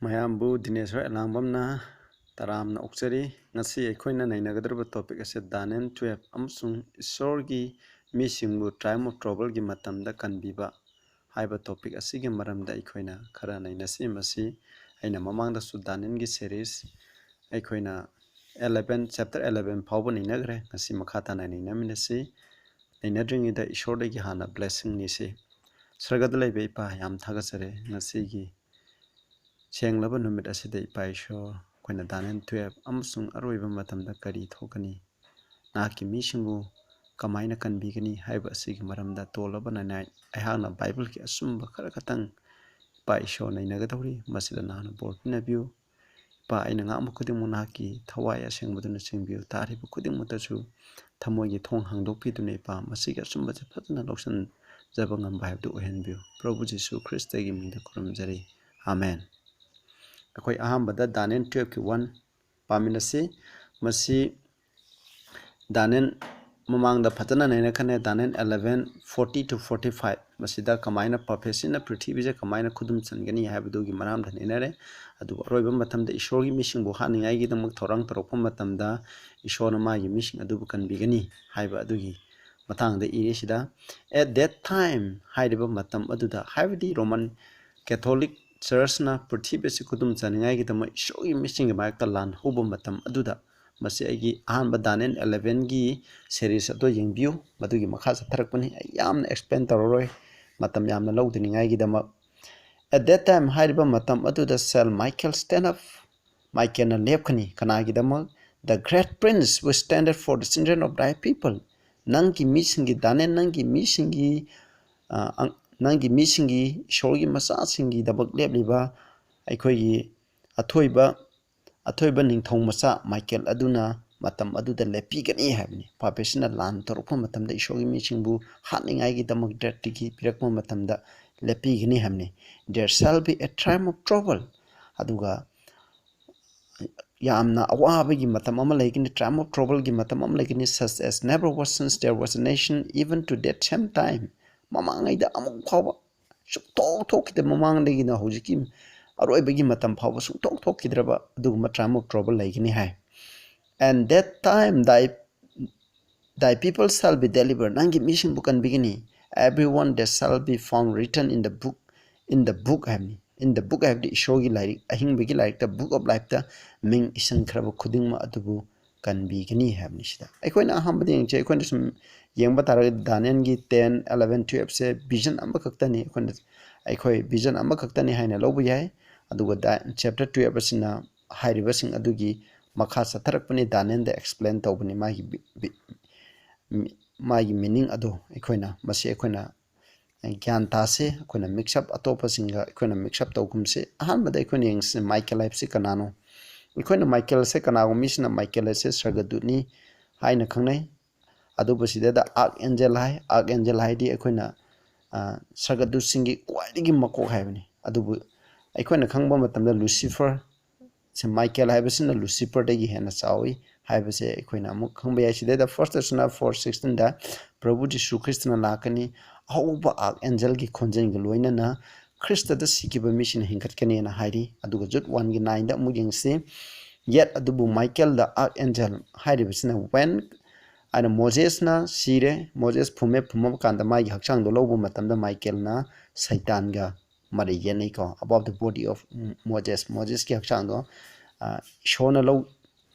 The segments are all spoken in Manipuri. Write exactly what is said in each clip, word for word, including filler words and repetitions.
ꯃꯌꯥꯝꯕꯨ ꯗꯤꯅꯦꯁꯣꯔ ꯑꯦꯂꯥꯡꯕꯝꯅ ꯇꯔꯥꯝꯅ ꯑꯣꯛꯆꯔꯤ꯫ ꯉꯁꯤ ꯑꯩꯈꯣꯏꯅ ꯅꯩꯅꯒꯗꯧꯔꯤꯕ topic ꯑꯁꯤ Daniel twelve ꯑꯃꯁꯨꯡ ꯏꯁꯣꯔꯒꯤ ꯃꯤꯁꯤꯡꯕꯨ time of troubleꯒꯤ ꯃꯇꯝꯗ ꯀꯟꯕꯤꯕ ꯍꯥꯏꯕ topic ꯑꯁꯤꯒꯤ ꯃꯔꯝꯗ ꯑꯩꯈꯣꯏꯅ ꯈꯔ ꯅꯩꯅꯁꯤ꯫ ꯃꯁꯤ ꯑꯩꯅ ꯃꯃꯥꯡꯗꯁꯨ Danielꯒꯤ series ꯑꯩꯈꯣꯏꯅ eleven, chapter eleven ꯐꯥꯎꯕ ꯅꯩꯅꯈ꯭ꯔꯦ꯫ ꯉꯁꯤ ꯃꯈꯥ ꯇꯥꯅ ꯅꯩꯅꯃꯤꯟꯅꯁꯤ꯫ ꯅꯩꯅꯗ꯭ꯔꯤꯉꯩꯗ ꯏꯁꯣꯔꯗꯒꯤ ꯍꯥꯟꯅ blessing ꯅꯤꯁꯤ꯫ ꯁꯔꯒꯗ ꯂꯩꯕ ꯏꯄꯥ, ꯌꯥꯝ ꯊꯥꯒꯠꯆꯔꯤ ꯉꯁꯤꯒꯤ ꯁꯦꯡꯂꯕ ꯅꯨꯃꯤꯠ ꯑꯁꯤꯗ꯫ ꯏꯄꯥ ꯏꯁꯣꯔ, ꯑꯩꯈꯣꯏꯅ Daniel twelve ꯑꯃꯁꯨꯡ ꯑꯔꯣꯏꯕ ꯃꯇꯝꯗ ꯀꯔꯤ ꯊꯣꯛꯀꯅꯤ, ꯅꯍꯥꯛꯀꯤ ꯃꯤꯁꯤꯡꯕꯨ ꯀꯃꯥꯏꯅ ꯀꯟꯕꯤꯒꯅꯤ ꯍꯥꯏꯕ ꯑꯁꯤꯒꯤ ꯃꯔꯝꯗ ꯇꯣꯜꯂꯕ ꯅꯅꯥꯏ ꯑꯩꯍꯥꯛꯅ ꯕꯥꯏꯕꯜꯒꯤ ꯑꯆꯨꯝꯕ ꯈꯔ ꯈꯛꯇꯪ ꯏꯄꯥ ꯏꯁꯣꯔ ꯅꯩꯅꯒꯗꯧꯔꯤ꯫ ꯃꯁꯤꯗ ꯅꯍꯥꯛꯅ ꯕꯣꯔ ꯄꯤꯅꯕꯤꯌꯨ꯫ ꯏꯄꯥ, ꯑꯩꯅ ꯉꯥꯡꯕ ꯈꯨꯗꯤꯡꯃꯛ ꯅꯍꯥꯛꯀꯤ ꯊꯋꯥꯏ ꯑꯁꯦꯡꯕꯗꯨꯅ ꯆꯤꯡꯕꯤꯌꯨ꯫ ꯇꯥꯔꯤꯕ ꯈꯨꯗꯤꯡꯃꯛꯇꯁꯨ ꯊꯃꯣꯏꯒꯤ ꯊꯣꯡ ꯍꯥꯡꯗꯣꯛꯄꯤꯗꯨꯅ, ꯏꯄꯥ, ꯃꯁꯤꯒꯤ ꯑꯆꯨꯝꯕꯁꯦ ꯐꯖꯅ ꯂꯧꯁꯤꯟꯖꯕ ꯉꯝꯕ ꯍꯥꯏꯕꯗꯨ ꯑꯣꯏꯍꯟꯕꯤꯌꯨ꯫ ꯄ꯭ꯔꯚꯨ ꯖꯤꯁꯨ ꯈ꯭ꯔꯤꯁꯇꯒꯤ ꯃꯤꯡꯗ ꯈꯨꯔꯨꯝꯖꯔꯤ꯫ ꯑꯥꯃꯦꯟ꯫ ꯑꯩꯈꯣꯏ ꯑꯍꯥꯟꯕꯗ Daniel twelveꯀꯤ one ꯄꯥꯃꯤꯟꯅꯁꯤ꯫ ꯃꯁꯤ Daniel ꯃꯃꯥꯡꯗ ꯐꯖꯅ ꯅꯩꯅꯈ꯭ꯔꯦ, Daniel eleven forty to forty-five꯫ ꯃꯁꯤꯗ ꯀꯃꯥꯏꯅ prophecyꯅ ꯄ꯭ꯔꯤꯊꯤꯕꯤꯁꯦ ꯀꯃꯥꯏꯅ ꯈꯨꯗꯨꯝ ꯆꯟꯒꯅꯤ ꯍꯥꯏꯕꯗꯨꯒꯤ ꯃꯔꯝꯗ ꯅꯩꯅꯔꯦ꯫ ꯑꯗꯨꯕꯨ ꯑꯔꯣꯏꯕ ꯃꯇꯝꯗ ꯏꯁꯣꯔꯒꯤ ꯃꯤꯁꯤꯡꯕꯨ ꯍꯥꯠꯅꯤꯡꯉꯥꯏꯒꯤꯗꯃꯛ ꯊꯧꯔꯥꯡ ꯇꯧꯔꯛꯄ ꯃꯇꯝꯗ ꯏꯁꯣꯔꯅ ꯃꯥꯒꯤ ꯃꯤꯁꯤꯡ ꯑꯗꯨꯕꯨ ꯀꯟꯕꯤꯒꯅꯤ ꯍꯥꯏꯕ ꯑꯗꯨꯒꯤ ꯃꯇꯥꯡꯗ ꯏꯔꯤꯁꯤꯗ, at that time ꯍꯥꯏꯔꯤꯕ ꯃꯇꯝ ꯑꯗꯨꯗ, ꯍꯥꯏꯕꯗꯤ Roman Catholic Churchꯅ ꯄ꯭ꯔꯤꯊꯤꯕꯤ ꯑꯁꯤ ꯈꯨꯗꯨꯝ ꯆꯟꯅꯤꯡꯉꯥꯏꯒꯤꯗꯃꯛ ꯏꯁꯣꯔꯒꯤ ꯃꯤꯁꯤꯡꯒꯤ ꯃꯥꯌꯣꯛꯇ ꯂꯥꯟ ꯍꯧꯕ ꯃꯇꯝ ꯑꯗꯨꯗ, ꯃꯁꯤ ꯑꯩꯒꯤ ꯑꯍꯥꯟꯕ Daniel elevenꯒꯤ series ꯑꯗꯨ ꯌꯦꯡꯕꯤꯌꯨ, ꯃꯗꯨꯒꯤ ꯃꯈꯥ ꯆꯠꯊꯔꯛꯄꯅꯤ꯫ ꯑꯩ ꯌꯥꯝꯅ explain ꯇꯧꯔꯔꯣꯏ, ꯃꯇꯝ ꯌꯥꯝꯅ ꯂꯧꯗꯅꯤꯡꯉꯥꯏꯒꯤꯗꯃꯛ꯫ At that time ꯍꯥꯏꯔꯤꯕ ꯃꯇꯝ ꯑꯗꯨꯗ shall Michael stand up, ꯃꯥꯏꯀꯦꯜꯅ ꯂꯦꯞꯀꯅꯤ꯫ ꯀꯅꯥꯒꯤꯗꯃꯛ? The great prince who standeth for the children of thy people꯫ ꯅꯪꯒꯤ ꯃꯤꯁꯤꯡꯒꯤ, ꯗꯥꯅꯤꯌꯦꯜ, ꯅꯪꯒꯤ ꯃꯤꯁꯤꯡꯒꯤ, ꯑ, ꯑꯪ-, ꯅꯪꯒꯤ ꯃꯤꯁꯤꯡꯒꯤ, ꯏꯁꯣꯔꯒꯤ ꯃꯆꯥꯁꯤꯡꯒꯤꯗꯃꯛ ꯂꯦꯞꯂꯤꯕ ꯑꯩꯈꯣꯏꯒꯤ ꯑꯊꯣꯏꯕ, ꯑꯊꯣꯏꯕ ꯅꯤꯡꯊꯧ ꯃꯆꯥ ꯃꯥꯏꯀꯦꯜ ꯑꯗꯨꯅ ꯃꯇꯝ ꯑꯗꯨꯗ ꯂꯦꯞꯄꯤꯒꯅꯤ ꯍꯥꯏꯕꯅꯤ꯫ ꯄꯥꯄꯤꯁꯤꯅ ꯂꯥꯟ ꯇꯧꯔꯛꯄ ꯃꯇꯝꯗ ꯏꯁꯣꯔꯒꯤ ꯃꯤꯁꯤꯡꯕꯨ ꯍꯥꯠꯅꯤꯡꯉꯥꯏꯒꯤꯗꯃꯛ ꯗ꯭ꯔꯦꯠꯇꯒꯤ ꯄꯤꯔꯛꯄ ꯃꯇꯝꯗ ꯂꯦꯞꯄꯤꯒꯅꯤ ꯍꯥꯏꯕꯅꯤ꯫ There shall be a time of trouble꯫ ꯑꯗꯨꯒ ꯌꯥꯝꯅ ꯑꯋꯥꯕꯒꯤ ꯃꯇꯝ ꯑꯃ ꯂꯩꯒꯅꯤ, time of troubleꯒꯤ ꯃꯇꯝ ꯑꯃ ꯂꯩꯒꯅꯤ, such as never was since there was a nation, even to that same time꯫ ꯃꯃꯥꯡꯉꯩꯗ ꯑꯃꯨꯛ ꯐꯥꯎꯕ ꯁꯨꯛꯊꯣꯛ ꯊꯣꯛꯈꯤꯗꯦ, ꯃꯃꯥꯡꯗꯒꯤꯅ ꯍꯧꯖꯤꯛꯀꯤ ꯑꯔꯣꯏꯕꯒꯤ ꯃꯇꯝ ꯐꯥꯎꯕ ꯁꯨꯡꯊꯣꯛ ꯊꯣꯛꯈꯤꯗ꯭ꯔꯕ ꯑꯗꯨꯒꯨꯝꯕ time of trouble ꯂꯩꯒꯅꯤ ꯍꯥꯏ꯫ And that time thy, thy people shall be delivered. ꯅꯪꯒꯤ ꯃꯤꯁꯤꯡꯕꯨ ꯀꯟꯕꯤꯒꯅꯤ꯫ Everyone that shall be found written in the book, in the book ꯍꯥꯏꯕꯅꯤ꯫ In the book ꯍꯥꯏꯕꯗꯤ ꯏꯁꯣꯔꯒꯤ ꯂꯥꯏꯔꯤꯛ, ꯑꯍꯤꯡꯕꯒꯤ ꯂꯥꯏꯔꯤꯛꯇ, book of lifeꯇ ꯃꯤꯡ ꯏꯁꯤꯟꯈ꯭ꯔꯕ ꯈꯨꯗꯤꯡꯃꯛ ꯑꯗꯨꯕꯨ ꯀꯟꯕꯤꯒꯅꯤ ꯍꯥꯏꯕꯅꯤ꯫ ꯁꯤꯗ ꯑꯩꯈꯣꯏꯅ ꯑꯍꯥꯟꯕꯗ ꯌꯦꯡꯁꯦ, ꯑꯩꯈꯣꯏꯅ ꯁꯨꯝ ꯌꯦꯡꯕ ꯇꯥꯔꯒꯗꯤ ꯗꯥꯅꯤꯌꯦꯜꯒꯤ ten, eleven, twelveꯁꯦ vision ꯑꯃꯈꯛꯇꯅꯤ꯫ ꯑꯩꯈꯣꯏꯅ, ꯑꯩꯈꯣꯏ vision ꯑꯃꯈꯛꯇꯅꯤ ꯍꯥꯏꯅ ꯂꯧꯕ ꯌꯥꯏ꯫ ꯑꯗꯨꯒ ꯗꯥ-, chapter twelve ꯑꯁꯤꯅ ꯍꯥꯏꯔꯤꯕꯁꯤꯡ ꯑꯗꯨꯒꯤ ꯃꯈꯥ ꯆꯠꯊꯔꯛꯄꯅꯤ, ꯗꯥꯅꯤꯌꯦꯜꯗ explain ꯇꯧꯕꯅꯤ꯫ ꯃꯥꯒꯤ ꯕꯤ-, ꯕꯤ-, ꯃꯤ-, ꯃꯥꯒꯤ meaning ꯑꯗꯣ ꯑꯩꯈꯣꯏꯅ, ꯃꯁꯤ ꯑꯩꯈꯣꯏꯅ ꯒ꯭ꯌꯥꯟ ꯇꯥꯁꯦ꯫ ꯑꯩꯈꯣꯏꯅ mix up, ꯑꯇꯣꯞꯄꯁꯤꯡꯒ ꯑꯩꯈꯣꯏꯅ mix up ꯇꯧꯒꯨꯝꯁꯦ꯫ ꯑꯍꯥꯟꯕꯗ ꯑꯩꯈꯣꯏꯅ ꯌꯦꯡꯁꯤ, ꯃꯥꯏꯀꯦꯜ ꯍꯥꯏꯕꯁꯤ ꯀꯅꯥꯅꯣ? ꯑꯩꯈꯣꯏꯅ ꯃꯥꯏꯀꯦꯜꯁꯦ ꯀꯅꯥꯒꯨꯝꯕ ꯃꯤꯁꯤꯅ ꯃꯥꯏꯀꯦꯜ ꯑꯁꯦ ꯁꯔꯒꯗꯨꯠꯅꯤ ꯍꯥꯏꯅ ꯈꯪꯅꯩ꯫ ꯑꯗꯨꯕꯨ ꯁꯤꯗꯩꯗ archangel ꯍꯥꯏ꯫ Archangel ꯍꯥꯏꯗꯤ ꯑꯩꯈꯣꯏꯅ, ꯑ, ꯁꯔꯒꯗꯨꯠꯁꯤꯡꯒꯤ ꯈ꯭ꯋꯥꯏꯗꯒꯤ ꯃꯀꯣꯛ ꯍꯥꯏꯕꯅꯤ꯫ ꯑꯗꯨꯕꯨ ꯑꯩꯈꯣꯏꯅ ꯈꯪꯕ ꯃꯇꯝꯗ ꯂꯨꯁꯤꯐꯔ, ꯁꯦ ꯃꯥꯏꯀꯦꯜ ꯍꯥꯏꯕꯁꯤꯅ ꯂꯨꯁꯤꯐꯔꯗꯒꯤ ꯍꯦꯟꯅ ꯆꯥꯎꯏ ꯍꯥꯏꯕꯁꯦ ꯑꯩꯈꯣꯏꯅ ꯑꯃꯨꯛ ꯈꯪꯕ ꯌꯥꯏ꯫ ꯁꯤꯗꯩꯗ First Thessalonians four sixteenꯗ ꯄ꯭ꯔꯚꯨ ꯖꯤꯁꯨ ꯈ꯭ꯔꯤꯁꯇꯅ ꯂꯥꯛꯀꯅꯤ, ꯑꯍꯧꯕ archangelꯒꯤ ꯈꯣꯟꯖꯦꯜꯒ ꯂꯣꯏꯅꯅ ꯈ꯭ꯔꯤꯁꯇꯗ ꯁꯤꯈꯤꯕ ꯃꯤꯁꯤꯡꯅ ꯍꯤꯡꯒꯠꯀꯅꯤꯅ ꯍꯥꯏꯔꯤ꯫ ꯑꯗꯨꯒ Jude oneꯒꯤ nineꯗ ꯑꯃꯨꯛ ꯌꯦꯡꯁꯤ꯫ Yet ꯑꯗꯨꯕꯨ ꯃꯥꯏꯀꯦꯜꯗ archangel ꯍꯥꯏꯔꯤꯕꯁꯤꯅ when ꯍꯥꯏꯅ ꯃꯣꯖꯦꯁꯅ ꯁꯤꯔꯦ, ꯃꯣꯖꯦꯁ ꯐꯨꯝꯃꯦ, ꯐꯨꯝꯃꯕ ꯀꯥꯟꯗ ꯃꯥꯒꯤ ꯍꯛꯆꯥꯡꯗꯣ ꯂꯧꯕ ꯃꯇꯝꯗ ꯃꯥꯏꯀꯦꯜꯅ ꯁꯩꯇꯥꯟꯒ ꯃꯔꯩ ꯌꯦꯠꯅꯩꯀꯣ, above the body of Moses, ꯃꯣꯖꯦꯁꯀꯤ ꯍꯛꯆꯥꯡꯗꯣ, ꯑ, ꯏꯁꯣꯔꯅ ꯂꯧ,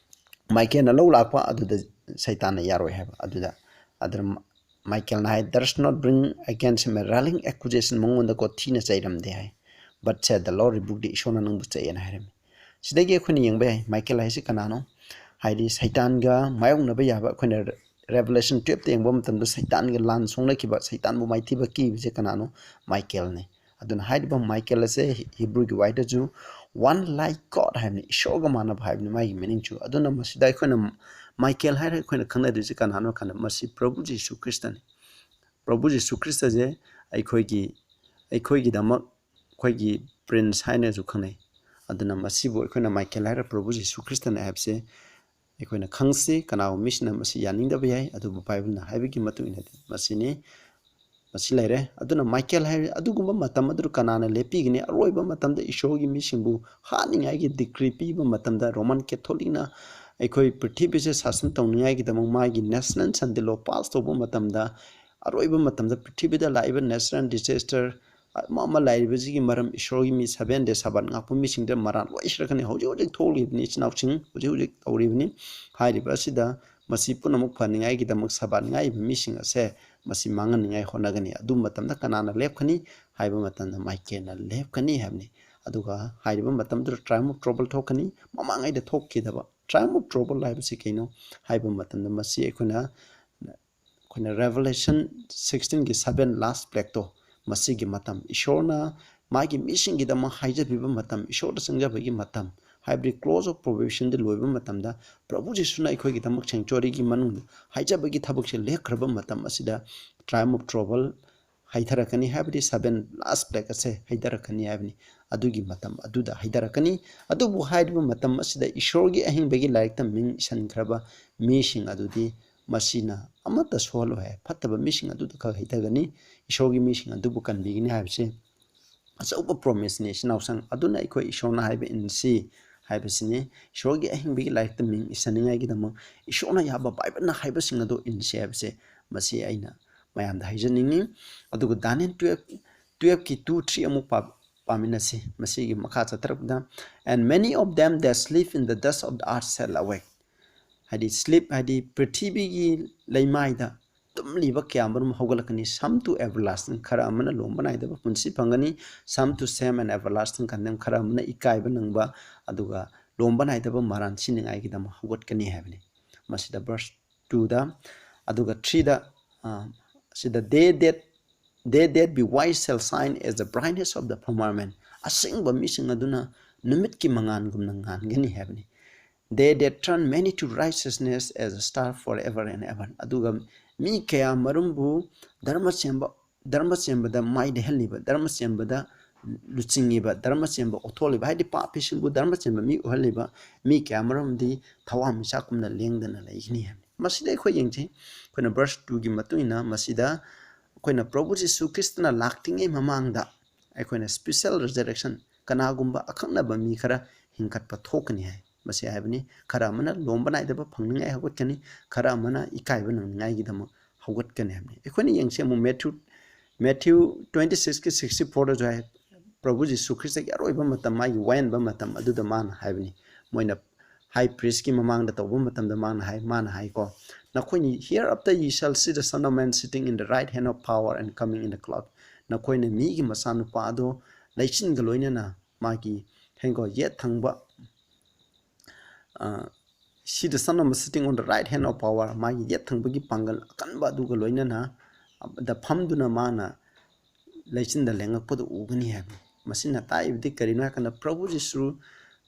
ꯃꯥꯏꯀꯦꯜꯅ ꯂꯧ ꯂꯥꯛꯄ ꯑꯗꯨꯗ ꯁꯩꯇꯥꯟꯅ ꯌꯥꯔꯣꯏ ꯍꯥꯏꯕ꯫ ꯑꯗꯨꯗ, ꯑꯗꯨꯅ ꯃꯥꯏꯀꯦꯜꯅ ꯍꯥꯏ, "Does not bring against him a railing accusation", ꯃꯉꯣꯟꯗ ꯀꯣ ꯊꯤꯅ ꯆꯩꯔꯝꯗꯦ ꯍꯥꯏ꯫ "But said the Lord rebuke thee", ꯏꯁꯣꯔꯅ ꯅꯪꯕꯨ ꯆꯩꯌꯦꯅ ꯍꯥꯏꯔꯝꯃꯤ꯫ ꯁꯤꯗꯒꯤ ꯑꯩꯈꯣꯏꯅ ꯌꯦꯡꯕ ꯌꯥꯏ ꯃꯥꯏꯀꯦꯜ ꯍꯥꯏꯁꯤ ꯀꯅꯥꯅꯣ? ꯍꯥꯏꯗꯤ ꯁꯩꯇꯥꯟꯒ ꯃꯥꯌꯣꯛꯅꯕ ꯌꯥꯕ, ꯑꯩꯈꯣꯏꯅ Revelation twelveꯇ ꯌꯦꯡꯕ ꯃꯇꯝꯗ ꯁꯩꯇꯥꯟꯒ ꯂꯥꯟ ꯁꯣꯛꯅꯈꯤꯕ, ꯁꯩꯇꯥꯟꯕꯨ ꯃꯥꯏꯊꯤꯕ ꯀꯤꯕꯁꯦ ꯀꯅꯥꯅꯣ? ꯃꯥꯏꯀꯦꯜꯅꯤ꯫ ꯑꯗꯨꯅ ꯍꯥꯏꯔꯤꯕ ꯃꯥꯏꯀꯦꯜ ꯑꯁꯦ ꯍꯤꯕ꯭ꯔꯨꯒꯤ ꯋꯥꯍꯩꯗꯁꯨ "one like God" ꯍꯥꯏꯕꯅꯤ, ꯏꯁꯣꯔꯒ ꯃꯥꯟꯅꯕ ꯍꯥꯏꯕꯅꯤ ꯃꯥꯒꯤ meaningꯁꯨ꯫ ꯑꯗꯨꯅ ꯃꯁꯤꯗ ꯑꯩꯈꯣꯏꯅ ꯃꯥꯏꯀꯦꯜ ꯍꯥꯏꯔꯒ ꯑꯩꯈꯣꯏꯅ ꯈꯪꯅꯗꯣꯏꯁꯦ ꯀꯅꯥꯅꯣ ꯍꯥꯏ ꯀꯥꯟꯗ ꯃꯁꯤ ꯄ꯭ꯔꯚꯨ ꯖꯤꯁꯨ ꯈ꯭ꯔꯤꯁꯇꯅꯤ꯫ ꯄ꯭ꯔꯚꯨ ꯖꯤꯁꯨ ꯈ꯭ꯔꯤꯁꯇꯁꯦ ꯑꯩꯈꯣꯏꯒꯤ, ꯑꯩꯈꯣꯏꯒꯤꯗꯃꯛ ꯑꯩꯈꯣꯏꯒꯤ prince ꯍꯥꯏꯅꯁꯨ ꯈꯪꯅꯩ꯫ ꯑꯗꯨꯅ ꯃꯁꯤꯕꯨ ꯑꯩꯈꯣꯏꯅ ꯃꯥꯏꯀꯦꯜ ꯍꯥꯏꯔꯒ ꯄ꯭ꯔꯚꯨ ꯖꯤꯁꯨ ꯈ꯭ꯔꯤꯁꯇꯅꯤ ꯍꯥꯏꯕꯁꯦ ꯑꯩꯈꯣꯏꯅ ꯈꯪꯁꯤ꯫ ꯀꯅꯥꯒꯨꯝꯕ ꯃꯤꯁꯤꯡꯅ ꯃꯁꯤ ꯌꯥꯅꯤꯡꯗꯕ ꯌꯥꯏ, ꯑꯗꯨꯕꯨ ꯕꯥꯏꯕꯜꯅ ꯍꯥꯏꯕꯒꯤ ꯃꯇꯨꯡ ꯏꯟꯅꯗꯤ ꯃꯁꯤꯅꯤ꯫ ꯃꯁꯤ ꯂꯩꯔꯦ꯫ ꯑꯗꯨꯅ ꯃꯥꯏꯀꯦꯜ ꯍꯥꯏꯔꯤ, ꯑꯗꯨꯒꯨꯝꯕ ꯃꯇꯝ ꯑꯗꯨ ꯀꯅꯥꯅ ꯂꯦꯞꯄꯤꯒꯅꯤ? ꯑꯔꯣꯏꯕ ꯃꯇꯝꯗ ꯏꯁꯣꯔꯒꯤ ꯃꯤꯁꯤꯡꯕꯨ ꯍꯥꯠꯅꯤꯡꯉꯥꯏꯒꯤ decree ꯄꯤꯕ ꯃꯇꯝꯗ Roman Catholicꯅ ꯑꯩꯈꯣꯏ ꯄ꯭ꯔꯤꯊꯤꯕꯤꯁꯦ ꯁꯥꯁꯟ ꯇꯧꯅꯤꯡꯉꯥꯏꯒꯤꯗꯃꯛ ꯃꯥꯒꯤ National Sunday Law pass ꯇꯧꯕ ꯃꯇꯝꯗ, ꯑꯔꯣꯏꯕ ꯃꯇꯝꯗ ꯄ꯭ꯔꯤꯊꯤꯕꯤꯗ ꯂꯥꯛꯏꯕ natural disaster ꯑꯃ ꯑꯃ ꯂꯥꯛꯏꯕꯁꯤꯒꯤ ꯃꯔꯝ ꯏꯁꯣꯔꯒꯤ ꯃꯤ seven day Sabbath ꯉꯥꯛꯄ ꯃꯤꯁꯤꯡꯗ ꯃꯔꯥꯜ ꯂꯣꯏ ꯁꯤꯔꯛꯀꯅꯤ꯫ ꯍꯧꯖꯤꯛ ꯍꯧꯖꯤꯛ ꯊꯣꯛꯂꯤꯕꯅꯤ, ꯏꯆꯤꯟ ꯏꯅꯥꯎꯁꯤꯡ ꯍꯧꯖꯤꯛ ꯍꯧꯖꯤꯛ ꯇꯧꯔꯤꯕꯅꯤ꯫ ꯍꯥꯏꯔꯤꯕ ꯑꯁꯤꯗ ꯃꯁꯤ ꯄꯨꯝꯅꯃꯛ ꯐꯅꯤꯡꯉꯥꯏꯒꯤꯗꯃꯛ Sabbath ꯉꯥꯛꯏꯕ ꯃꯤꯁꯤꯡ ꯑꯁꯦ ꯃꯁꯤ ꯃꯥꯡꯍꯟꯅꯤꯡꯉꯥꯏ ꯍꯣꯠꯅꯒꯅꯤ꯫ ꯑꯗꯨ ꯃꯇꯝꯗ ꯀꯅꯥꯅ ꯂꯦꯞꯀꯅꯤ ꯍꯥꯏꯕ ꯃꯇꯝꯗ ꯃꯥꯏꯀꯦꯜꯅ ꯂꯦꯞꯀꯅꯤ ꯍꯥꯏꯕꯅꯤ꯫ ꯑꯗꯨꯒ ꯍꯥꯏꯔꯤꯕ ꯃꯇꯝꯗꯨꯗ time of trouble ꯊꯣꯛꯀꯅꯤ꯫ ꯃꯃꯥꯡꯉꯩꯗ ꯊꯣꯛꯈꯤꯗꯕ time of trouble ꯍꯥꯏꯕꯁꯤ ꯀꯩꯅꯣ ꯍꯥꯏꯕ ꯃꯇꯝꯗ ꯃꯁꯤ ꯑꯩꯈꯣꯏꯅ, ꯑꯩꯈꯣꯏꯅ Revelation sixteenꯒꯤ seven last plagueꯇꯣ, ꯃꯁꯤꯒꯤ ꯃꯇꯝ, ꯏꯁꯣꯔꯅ ꯃꯥꯒꯤ ꯃꯤꯁꯤꯡꯒꯤꯗꯃꯛ ꯍꯥꯏꯖꯕꯤꯕ ꯃꯇꯝ, ꯏꯁꯣꯔꯗ ꯆꯪꯖꯕꯒꯤ ꯃꯇꯝ, ꯍꯥꯏꯕꯗꯤ close of probationꯗ ꯂꯣꯏꯕ ꯃꯇꯝꯗ, ꯄ꯭ꯔꯚꯨ ꯖꯤꯁꯨꯅ ꯑꯩꯈꯣꯏꯒꯤꯗꯃꯛ sanctuaryꯒꯤ ꯃꯅꯨꯡꯗ ꯍꯥꯏꯖꯕꯒꯤ ꯊꯕꯛꯁꯦ ꯂꯦꯞꯈ꯭ꯔꯕ ꯃꯇꯝ ꯑꯁꯤꯗ time of trouble ꯍꯩꯊꯔꯛꯀꯅꯤ, ꯍꯥꯏꯕꯗꯤ seven last plague ꯑꯁꯦ ꯍꯩꯊꯔꯛꯀꯅꯤ ꯍꯥꯏꯕꯅꯤ꯫ ꯑꯗꯨꯒꯤ ꯃꯇꯝ ꯑꯗꯨꯗ ꯍꯩꯊꯔꯛꯀꯅꯤ꯫ ꯑꯗꯨꯕꯨ ꯍꯥꯏꯔꯤꯕ ꯃꯇꯝ ꯑꯁꯤꯗ ꯏꯁꯣꯔꯒꯤ ꯑꯍꯤꯡꯕꯒꯤ ꯂꯥꯏꯔꯤꯛꯇ ꯃꯤꯡ ꯏꯁꯟꯈ꯭ꯔꯕ ꯃꯤꯁꯤꯡ ꯑꯗꯨꯗꯤ ꯃꯁꯤꯅ ꯑꯃꯠꯇ ꯁꯣꯛꯍꯜꯂꯣꯏ ꯍꯥꯏ꯫ ꯐꯠꯇꯕ ꯃꯤꯁꯤꯡ ꯑꯗꯨꯗ ꯈꯛ ꯍꯩꯊꯒꯅꯤ, ꯏꯁꯣꯔꯒꯤ ꯃꯤꯁꯤꯡ ꯑꯗꯨꯕꯨ ꯀꯟꯕꯤꯒꯅꯤ ꯍꯥꯏꯕꯁꯦ ꯑꯆꯧꯕ promiseꯅꯤ, ꯏꯆꯤꯟ ꯏꯅꯥꯎꯁꯤꯡ꯫ ꯑꯗꯨꯅ ꯑꯩꯈꯣꯏ ꯏꯁꯣꯔꯅ ꯍꯥꯏꯕ ꯏꯟꯁꯤ ꯍꯥꯏꯕꯁꯤꯅꯤ꯫ ꯏꯁꯣꯔꯒꯤ ꯑꯍꯤꯡꯕꯒꯤ ꯂꯥꯏꯔꯤꯛꯇ ꯃꯤꯡ ꯏꯁꯟꯅꯤꯡꯉꯥꯏꯒꯤꯗꯃꯛ ꯏꯁꯣꯔꯅ ꯌꯥꯕ ꯕꯥꯏꯕꯜꯅ ꯍꯥꯏꯕꯁꯤꯡ ꯑꯗꯨ ꯏꯟꯁꯤ ꯍꯥꯏꯕꯁꯦ, ꯃꯁꯤ ꯑꯩꯅ ꯃꯌꯥꯝꯗ ꯍꯥꯏꯖꯅꯤꯡꯉꯤ꯫ ꯑꯗꯨꯒ Daniel twelve, twelveꯀꯤ two three ꯑꯃꯨꯛ ꯄꯥ-, ꯄꯥꯃꯤꯟꯅꯁꯤ꯫ ꯃꯁꯤꯒꯤ ꯃꯈꯥ ꯆꯠꯊꯔꯛꯄꯗ, "And many of them that sleep in the dust of the earth shall awake." ꯍꯥꯏꯗꯤ sleep ꯍꯥꯏꯗꯤ ꯄ꯭ꯔꯤꯊꯤꯕꯤꯒꯤ ꯂꯩꯃꯥꯏꯗ ꯇꯨꯝꯂꯤꯕ ꯀꯌꯥ ꯃꯔꯨꯝ ꯍꯧꯒꯠꯂꯛꯀꯅꯤ꯫ "Some to everlasting," ꯈꯔ ꯑꯃꯅ ꯂꯣꯝꯕ ꯅꯥꯏꯗꯕ ꯄꯨꯟꯁꯤ ꯐꯪꯒꯅꯤ꯫ "Some to shame and everlasting condemn," ꯈꯔ ꯑꯃꯅ ꯏꯀꯥꯏꯕ ꯅꯪꯕ, ꯑꯗꯨꯒ ꯂꯣꯝꯕ ꯅꯥꯏꯗꯕ ꯃꯔꯥꯟ ꯁꯤꯅꯤꯡꯉꯥꯏꯒꯤꯗꯃꯛ ꯍꯧꯒꯠꯀꯅꯤ ꯍꯥꯏꯕꯅꯤ꯫ ꯃꯁꯤꯗ verse twoꯗ, ꯑꯗꯨꯒ threeꯗ, ꯑ, ꯁꯤꯗ, "They that, they that be wise shall shine as the brightness of the firmament." ꯑꯁꯦꯡꯕ ꯃꯤꯁꯤꯡ ꯑꯗꯨꯅ ꯅꯨꯃꯤꯠꯀꯤ ꯃꯉꯥꯜꯒꯨꯝꯅ ꯉꯥꯟꯒꯅꯤ ꯍꯥꯏꯕꯅꯤ꯫ "They that turn many to righteousness as a star forever and ever." ꯑꯗꯨꯒ ꯃꯤ ꯀꯌꯥ ꯃꯔꯨꯝꯕꯨ ꯙꯔꯃ ꯆꯦꯟꯕ, ꯙꯔꯃ ꯆꯦꯟꯕꯗ ꯃꯥꯏ ꯂꯩꯍꯜꯂꯤꯕ, ꯙꯔꯃ ꯆꯦꯟꯕꯗ ꯂꯨꯆꯤꯡꯉꯤꯕ, ꯙꯔꯃ ꯆꯦꯟꯕ ꯑꯣꯠꯊꯣꯛꯂꯤꯕ, ꯍꯥꯏꯗꯤ ꯄꯥꯄꯤꯁꯤꯡꯕꯨ ꯙꯔꯃ ꯆꯦꯟꯕ ꯃꯤ ꯑꯣꯏꯍꯜꯂꯤꯕ ꯃꯤ ꯀꯌꯥ ꯃꯔꯨꯝꯗꯤ ꯊꯋꯥꯟꯃꯤꯆꯥꯛꯀꯨꯝꯅ ꯂꯦꯡꯗꯅ ꯂꯩꯒꯅꯤ ꯍꯥꯏꯕꯅꯤ꯫ ꯃꯁꯤꯗ ꯑꯩꯈꯣꯏ ꯌꯦꯡꯁꯤ, ꯑꯩꯈꯣꯏꯅ verse twoꯒꯤ ꯃꯇꯨꯡ ꯏꯟꯅ ꯃꯁꯤꯗ ꯑꯩꯈꯣꯏꯅ ꯄ꯭ꯔꯚꯨ ꯖꯤꯁꯨ ꯈ꯭ꯔꯤꯁꯇꯅ ꯂꯥꯛꯇ꯭ꯔꯤꯉꯩ ꯃꯃꯥꯡꯗ ꯑꯩꯈꯣꯏꯅ special resurrection, ꯀꯅꯥꯒꯨꯝꯕ ꯑꯈꯪꯅꯕ ꯃꯤ ꯈꯔ ꯍꯤꯡꯒꯠꯄ ꯊꯣꯛꯀꯅꯤ ꯍꯥꯏ꯫ ꯃꯁꯤ ꯍꯥꯏꯕꯅꯤ, ꯈꯔ ꯑꯃꯅ ꯂꯣꯝꯕ ꯅꯥꯏꯗꯕ ꯐꯪꯅꯤꯡꯉꯥꯏ ꯍꯧꯒꯠꯀꯅꯤ, ꯈꯔ ꯑꯃꯅ ꯏꯀꯥꯏꯕ ꯅꯪꯅꯤꯡꯉꯥꯏꯒꯤꯗꯃꯛ ꯍꯧꯒꯠꯀꯅꯤ ꯍꯥꯏꯕꯅꯤ꯫ ꯑꯩꯈꯣꯏꯅ ꯌꯦꯡꯁꯤ ꯑꯃꯨꯛ ꯃꯦꯊ꯭ꯌꯨ, ꯃꯦꯊ꯭ꯌꯨ twenty sixꯀꯤ sixty fourꯗꯁꯨ ꯍꯥꯏ, ꯄ꯭ꯔꯚꯨ ꯖꯤꯁꯨ ꯈ꯭ꯔꯤꯁꯇꯒꯤ ꯑꯔꯣꯏꯕ ꯃꯇꯝ, ꯃꯥꯒꯤ ꯋꯥꯌꯦꯟꯕ ꯃꯇꯝ ꯑꯗꯨꯗ ꯃꯥꯅ ꯍꯥꯏꯕꯅꯤ, ꯃꯣꯏꯅ ꯍꯥꯏ ꯄ꯭ꯔꯤꯁꯀꯤ ꯃꯃꯥꯡꯗ ꯇꯧꯕ ꯃꯇꯝꯗ ꯃꯥꯅ ꯍꯥꯏ, ꯃꯥꯅ ꯍꯥꯏꯀꯣ, "ꯅꯈꯣꯏꯅ, hereafter ye shall see the Son of Man sitting in the right hand of power and coming in the cloud." ꯅꯈꯣꯏꯅ ꯃꯤꯒꯤ ꯃꯆꯥꯅꯨꯄꯥ ꯑꯗꯣ ꯂꯩꯆꯤꯟꯒ ꯂꯣꯏꯅꯅ ꯃꯥꯒꯤ ꯍꯦꯡꯀꯣ ꯌꯦꯠ ꯊꯪꯕ, ꯑ, "See the Son of Man sitting on the right hand of power," ꯃꯥꯒꯤ ꯌꯦꯠ ꯊꯪꯕꯒꯤ ꯄꯥꯡꯒꯜ ꯑꯀꯟꯕ ꯑꯗꯨꯒ ꯂꯣꯏꯅꯅ ꯗ ꯐꯝꯗꯨꯅ ꯃꯥꯅ ꯂꯩꯆꯤꯟꯗ ꯂꯦꯡꯉꯛꯄꯗꯨ ꯎꯒꯅꯤ ꯍꯥꯏꯕꯅꯤ꯫ ꯃꯁꯤꯅ ꯇꯥꯛꯏꯕꯗꯤ ꯀꯔꯤꯅꯣ ꯍꯥꯏꯔꯀꯥꯟꯗ, ꯄ꯭ꯔꯚꯨ ꯖꯤꯁꯨ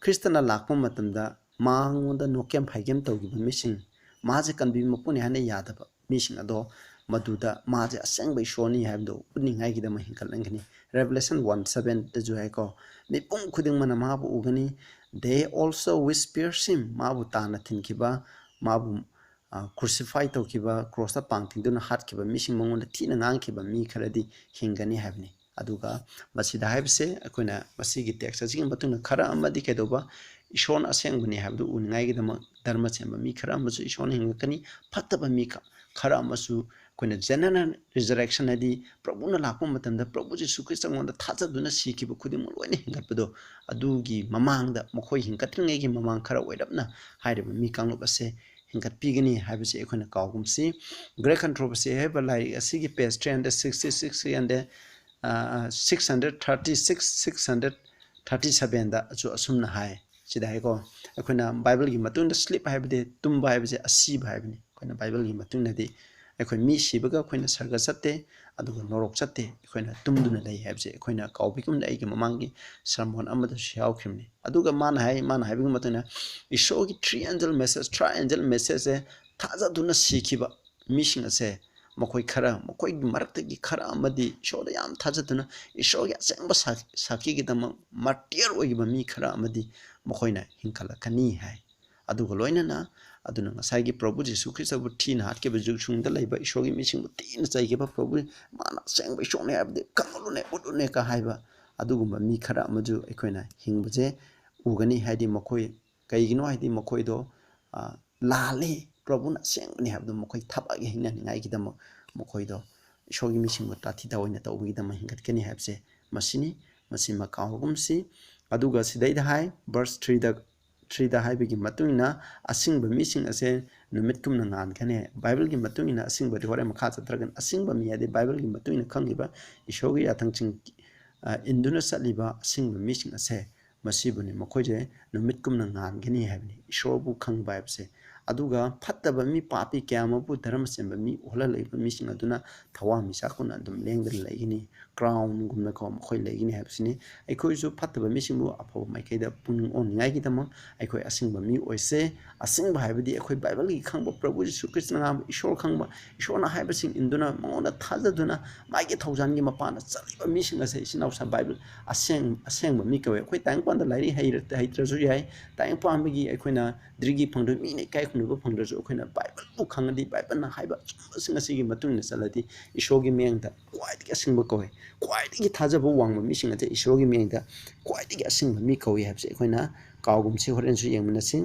ꯈ꯭ꯔꯤꯁꯇꯅ ꯂꯥꯛꯄ ꯃꯇꯝꯗ ꯃꯉꯣꯟꯗ ꯅꯣꯛꯀꯦꯝ ꯐꯥꯏꯒꯦꯝ ꯇꯧꯈꯤꯕ ꯃꯤꯁꯤꯡ, ꯃꯥꯁꯦ ꯀꯟꯕꯤꯕ ꯃꯄꯨꯅꯤ ꯍꯥꯏꯅ ꯌꯥꯗꯕ ꯃꯤꯁꯤꯡ ꯑꯗꯣ ꯃꯗꯨꯗ ꯃꯥꯁꯦ ꯑꯁꯦꯡꯕ ꯏꯁꯣꯔꯅꯤ ꯍꯥꯏꯕꯗꯨ ꯎꯠꯅꯤꯡꯉꯥꯏꯒꯤꯗꯃꯛ ꯍꯤꯡꯒꯠꯂꯟꯒꯅꯤ꯫ Revelation one sevenꯗꯁꯨ ꯍꯥꯏꯀꯣ, "ꯃꯤꯄꯨꯝ ꯈꯨꯗꯤꯡꯃꯛꯅ ꯃꯥꯕꯨ ꯎꯒꯅꯤ, they also which pierced him," ꯃꯥꯕꯨ ꯇꯥꯟꯅ ꯊꯤꯟꯈꯤꯕ, ꯃꯥꯕꯨ, ꯑ, crucify ꯇꯧꯈꯤꯕ, ꯀ꯭ꯔꯣꯁꯇ ꯄꯥꯡ ꯊꯤꯡꯗꯨꯅ ꯍꯥꯠꯈꯤꯕ ꯃꯤꯁꯤꯡ, ꯃꯉꯣꯟꯗ ꯊꯤꯅ ꯉꯥꯡꯈꯤꯕ ꯃꯤ ꯈꯔꯗꯤ ꯍꯤꯡꯒꯅꯤ ꯍꯥꯏꯕꯅꯤ꯫ ꯑꯗꯨꯒ ꯃꯁꯤꯗ ꯍꯥꯏꯕꯁꯦ ꯑꯩꯈꯣꯏꯅ ꯃꯁꯤꯒꯤ text ꯑꯁꯤꯒꯤ ꯃꯇꯨꯡꯗ ꯈꯔ ꯑꯃꯗꯤ ꯀꯩꯗꯧꯕ, ꯏꯁꯣꯔꯅ ꯑꯁꯦꯡꯕꯅꯤ ꯍꯥꯏꯕꯗꯨ ꯎꯅꯤꯡꯉꯥꯏꯒꯤꯗꯃꯛ ꯙꯔꯃ ꯁꯦꯝꯕ ꯃꯤ ꯈꯔ ꯑꯃꯁꯨ ꯏꯁꯣꯔꯅ ꯍꯤꯡꯒꯠꯀꯅꯤ, ꯐꯠꯇꯕ ꯃꯤ ꯈ-, ꯈꯔ ꯑꯃꯁꯨ ꯑꯩꯈꯣꯏꯅ general resurrection ꯍꯥꯏꯗꯤ ꯄ꯭ꯔꯚꯨꯅ ꯂꯥꯛꯄ ꯃꯇꯝꯗ ꯄ꯭ꯔꯚꯨ ꯖꯤꯁꯨ ꯈ꯭ꯔꯤꯁꯇ ꯃꯉꯣꯟꯗ ꯊꯥꯖꯗꯨꯅ ꯁꯤꯈꯤꯕ ꯈꯨꯗꯤꯡꯃꯛ ꯂꯣꯏꯅ ꯍꯤꯡꯒꯠꯄꯗꯣ, ꯑꯗꯨꯒꯤ ꯃꯃꯥꯡꯗ ꯃꯈꯣꯏ ꯍꯤꯡꯒꯠꯇ꯭ꯔꯤꯉꯩꯒꯤ ꯃꯃꯥꯡ ꯈꯔ ꯑꯣꯏꯔꯞꯅ ꯍꯥꯏꯔꯤꯕ ꯃꯤ ꯀꯥꯡꯂꯨꯞ ꯑꯁꯦ ꯍꯤꯡꯒꯠꯄꯤꯒꯅꯤ ꯍꯥꯏꯕꯁꯤ ꯑꯩꯈꯣꯏꯅ ꯀꯥꯎꯒꯨꯝꯁꯤ꯫ Great Controversy ꯍꯥꯏꯕ ꯂꯥꯏꯔꯤꯛ ꯑꯁꯤꯒꯤ page three hundred sixty six, three hundred, ꯑ, six hundred thirty six, six hundred thirty sevenꯗꯁꯨ ꯑꯁꯨꯝꯅ ꯍꯥꯏ꯫ ꯁꯤꯗ ꯍꯥꯏꯀꯣ, ꯑꯩꯈꯣꯏꯅ ꯕꯥꯏꯕꯜꯒꯤ ꯃꯇꯨꯡꯗ sleep ꯍꯥꯏꯕꯗꯤ ꯇꯨꯝꯕ ꯍꯥꯏꯕꯁꯦ ꯑꯁꯤꯕ ꯍꯥꯏꯕꯅꯤ꯫ ꯑꯩꯈꯣꯏꯅ ꯕꯥꯏꯕꯜꯒꯤ ꯃꯇꯨꯡꯗꯗꯤ ꯑꯩꯈꯣꯏ ꯃꯤ ꯁꯤꯕꯒ ꯑꯩꯈꯣꯏꯅ ꯁꯔꯒ ꯆꯠꯇꯦ, ꯑꯗꯨꯒ ꯅꯣꯔꯣꯛ ꯆꯠꯇꯦ, ꯑꯩꯈꯣꯏꯅ ꯇꯨꯝꯗꯨꯅ ꯂꯩ ꯍꯥꯏꯕꯁꯦ ꯑꯩꯈꯣꯏꯅ ꯀꯥꯎꯕꯤꯒꯨꯝꯗ ꯑꯩꯒꯤ ꯃꯃꯥꯡꯒꯤ sermon ꯑꯃꯗꯁꯨ ꯌꯥꯎꯈꯤꯕꯅꯤ꯫ ꯑꯗꯨꯒ ꯃꯥꯅ ꯍꯥꯏ, ꯃꯥꯅ ꯍꯥꯏꯕꯒꯤ ꯃꯇꯨꯡ ꯏꯟꯅ ꯏꯁꯣꯔꯒꯤ three angel message, three angel messageꯁꯦ ꯊꯥꯖꯗꯨꯅ ꯁꯤꯈꯤꯕ ꯃꯤꯁꯤꯡ ꯑꯁꯦ ꯃꯈꯣꯏ ꯈꯔ, ꯃꯈꯣꯏꯒꯤ ꯃꯔꯛꯇꯒꯤ ꯈꯔ ꯑꯃꯗꯤ ꯏꯁꯣꯔꯗ ꯌꯥꯝ ꯊꯥꯖꯗꯨꯅ ꯏꯁꯣꯔꯒꯤ ꯑꯁꯦꯡꯕ ꯁꯥ-, ꯁꯥꯈꯤꯒꯤꯗꯃꯛ martyr ꯑꯣꯏꯈꯤꯕ ꯃꯤ ꯈꯔ ꯑꯃꯗꯤ ꯃꯈꯣꯏꯅ ꯍꯤꯡꯈꯠꯂꯛꯀꯅꯤ ꯍꯥꯏ꯫ ꯑꯗꯨꯒ ꯂꯣꯏꯅꯅ, ꯑꯗꯨꯅ ꯉꯁꯥꯏꯒꯤ ꯄ꯭ꯔꯚꯨ ꯖꯤꯁꯨ ꯈ꯭ꯔꯤꯁꯇꯕꯨ ꯊꯤꯅ ꯍꯥꯠꯈꯤꯕ ꯌꯨꯒ ꯁꯨꯡꯗ ꯂꯩꯕ ꯏꯁꯣꯔꯒꯤ ꯃꯤꯁꯤꯡꯕꯨ ꯊꯤꯅ ꯆꯩꯈꯤꯕ ꯄ꯭ꯔꯚꯨ, ꯃꯥꯅ ꯑꯁꯦꯡꯕ ꯏꯁꯣꯔꯅꯦ ꯍꯥꯏꯕꯗꯤ ꯈꯪꯍꯜꯂꯨꯅꯦ, ꯎꯠꯂꯨꯅꯦ ꯀ ꯍꯥꯏꯕ ꯑꯗꯨꯒꯨꯝꯕ ꯃꯤ ꯈꯔ ꯑꯃꯁꯨ ꯑꯩꯈꯣꯏꯅ ꯍꯤꯡꯕꯁꯦ ꯎꯒꯅꯤ꯫ ꯍꯥꯏꯗꯤ ꯃꯈꯣꯏ, ꯀꯩꯒꯤꯅꯣ ꯍꯥꯏꯗꯤ ꯃꯈꯣꯏꯗꯣ, ꯑ, ꯂꯥꯜꯂꯤ, ꯄ꯭ꯔꯚꯨꯅ ꯑꯁꯦꯡꯕꯅꯤ ꯍꯥꯏꯕꯗꯨ ꯃꯈꯣꯏ ꯊꯕꯛꯀꯤ ꯍꯤꯡꯅꯅꯤꯡꯉꯥꯏꯒꯤꯗꯃꯛ ꯃꯈꯣꯏꯗꯣ ꯏꯁꯣꯔꯒꯤ ꯃꯤꯁꯤꯡꯕꯨ ꯇꯥꯊꯤ ꯇꯥꯑꯣꯏꯅ ꯇꯧꯕꯒꯤꯗꯃꯛ ꯍꯤꯡꯒꯠꯀꯅꯤ ꯍꯥꯏꯕꯁꯦ ꯃꯁꯤꯅꯤ꯫ ꯃꯁꯤꯃ ꯀꯥꯎꯒꯨꯝꯁꯤ꯫ ꯑꯗꯨꯒ ꯁꯤꯗꯩꯗ ꯍꯥꯏ, verse three ꯗ, three ꯗ ꯍꯥꯏꯕꯒꯤ ꯃꯇꯨꯡ ꯏꯟꯅ ꯑꯁꯤꯡꯕ ꯃꯤꯁꯤꯡ ꯑꯁꯦ ꯅꯨꯃꯤꯠꯀꯨꯝꯅ ꯉꯥꯟꯒꯅꯤ꯫ ꯕꯥꯏꯕꯜꯒꯤ ꯃꯇꯨꯡ ꯏꯟꯅ ꯑꯁꯤꯡꯕꯗꯤ ꯍꯣꯔꯦꯟ ꯃꯈꯥ ꯆꯠꯊꯔꯒꯅꯤ꯫ ꯑꯁꯤꯡꯕ ꯃꯤ ꯍꯥꯏꯗꯤ ꯕꯥꯏꯕꯜꯒꯤ ꯃꯇꯨꯡ ꯏꯟꯅ ꯈꯪꯉꯤꯕ ꯏꯁꯣꯔꯒꯤ ꯌꯥꯊꯪꯁꯤꯡ, ꯑ, ꯏꯟꯗꯨꯅ ꯆꯠꯂꯤꯕ ꯑꯁꯤꯡꯕ ꯃꯤꯁꯤꯡ ꯑꯁꯦ ꯃꯁꯤꯕꯨꯅꯤ꯫ ꯃꯈꯣꯏꯁꯦ ꯅꯨꯃꯤꯠꯀꯨꯝꯅ ꯉꯥꯟꯒꯅꯤ ꯍꯥꯏꯕꯅꯤ, ꯏꯁꯣꯔꯕꯨ ꯈꯪꯕ ꯍꯥꯏꯕꯁꯦ꯫ ꯑꯗꯨꯒ ꯐꯠꯇꯕ ꯃꯤ, ꯄꯥꯄꯤ ꯀꯌꯥ ꯑꯃꯕꯨ ꯙꯔꯃ ꯆꯦꯟꯕ ꯃꯤ ꯑꯣꯜꯍꯜꯂꯛꯏꯕ ꯃꯤꯁꯤꯡ ꯑꯗꯨꯅ ꯊꯋꯥꯟꯃꯤꯆꯥꯛꯀꯨꯝꯅ ꯑꯗꯨꯝ ꯂꯦꯡꯗꯅ ꯂꯩꯒꯅꯤ, ꯀ꯭ꯔꯥꯎꯟꯒꯨꯝꯅꯀꯣ ꯃꯈꯣꯏ ꯂꯩꯒꯅꯤ ꯍꯥꯏꯕꯁꯤꯅꯤ꯫ ꯑꯩꯈꯣꯏꯁꯨ ꯐꯠꯇꯕ ꯃꯤꯁꯤꯡꯕꯨ ꯑꯐꯕ ꯃꯥꯏꯀꯩꯗ ꯄꯨꯛꯅꯤꯡ ꯑꯣꯟꯅꯤꯡꯉꯥꯏꯒꯤꯗꯃꯛ ꯑꯩꯈꯣꯏ ꯑꯁꯤꯡꯕ ꯃꯤ ꯑꯣꯏꯁꯦ꯫ ꯑꯁꯤꯡꯕ ꯍꯥꯏꯕꯗꯤ ꯑꯩꯈꯣꯏ ꯕꯥꯏꯕꯜꯒꯤ ꯈꯪꯕ, ꯄ꯭ꯔꯚꯨ ꯖꯤꯁꯨ ꯈ꯭ꯔꯤꯁꯇꯅ ꯉꯥꯡꯕ ꯏꯁꯣꯔ ꯈꯪꯕ, ꯏꯁꯣꯔꯅ ꯍꯥꯏꯕꯁꯤꯡ ꯏꯟꯗꯨꯅ ꯃꯉꯣꯟꯗ ꯊꯥꯖꯗꯨꯅ ꯃꯥꯒꯤ ꯊꯧꯖꯥꯜꯒꯤ ꯃꯄꯥꯟꯗ ꯆꯠꯂꯤꯕ ꯃꯤꯁꯤꯡ ꯑꯁꯦ ꯏꯆꯤꯟ ꯏꯅꯥꯎꯁꯥ ꯕꯥꯏꯕꯜ ꯑꯁꯦꯡ-, ꯑꯁꯦꯡꯕ ꯃꯤ ꯀꯧꯏ꯫ ꯑꯩꯈꯣꯏ ꯇꯥꯏꯕꯪꯄꯥꯟꯗ ꯂꯥꯏꯔꯤꯛ ꯍꯩꯔ-, ꯍꯩꯇ꯭ꯔꯁꯨ ꯌꯥꯏ, ꯇꯥꯏꯕꯪꯄꯥꯟꯕꯒꯤ ꯑꯩꯈꯣꯏꯅ ꯗꯤꯒ꯭ꯔꯤ ꯐꯪꯗ꯭ꯔꯁꯨ, ꯃꯤꯅ ꯏꯀꯥꯏ ꯈꯨꯝꯅꯕ ꯐꯪꯗ꯭ꯔꯁꯨ, ꯑꯩꯈꯣꯏꯅ ꯕꯥꯏꯕꯜꯕꯨ ꯈꯪꯉꯗꯤ, ꯕꯥꯏꯕꯜꯅ ꯍꯥꯏꯕ ꯑꯆꯨꯝꯕꯁꯤꯡ ꯑꯁꯤꯒꯤ ꯃꯇꯨꯡ ꯏꯟꯅ ꯆꯠꯂꯗꯤ ꯏꯁꯣꯔꯒꯤ ꯃꯤꯠꯌꯦꯡꯗ ꯈ꯭ꯋꯥꯏꯗꯒꯤ ꯑꯁꯤꯡꯕ ꯀꯧꯏ꯫ ꯈ꯭ꯋꯥꯏꯗꯒꯤ ꯊꯥꯖꯕ ꯋꯥꯡꯕ ꯃꯤꯁꯤꯡ ꯑꯁꯦ ꯏꯁꯣꯔꯒꯤ ꯃꯤꯠꯌꯦꯡꯗ ꯈ꯭ꯋꯥꯏꯗꯒꯤ ꯑꯁꯤꯡꯕ ꯃꯤ ꯀꯧꯏ ꯍꯥꯏꯕꯁꯦ ꯑꯩꯈꯣꯏꯅ ꯀꯥꯎꯒꯨꯝꯁꯤ꯫ ꯍꯣꯔꯦꯟꯁꯨ ꯌꯦꯡꯃꯤꯟꯅꯁꯤ꯫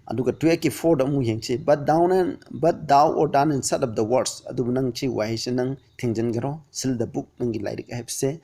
ꯑꯗꯨꯒ twelve ꯀꯤ four ꯗ ꯑꯃꯨꯛ ꯌꯦꯡꯁꯤ꯫ "But down and, but thou, O Daniel, shut up the words." ꯑꯗꯨꯕꯨ ꯅꯪ ꯁꯤ ꯋꯥꯍꯩꯁꯦ ꯅꯪ ꯊꯤꯡꯖꯤꯟꯈ꯭ꯔꯣ꯫ "Seal the book", ꯅꯪꯒꯤ ꯂꯥꯏꯔꯤꯛ ꯍꯥꯏꯕꯁꯦ,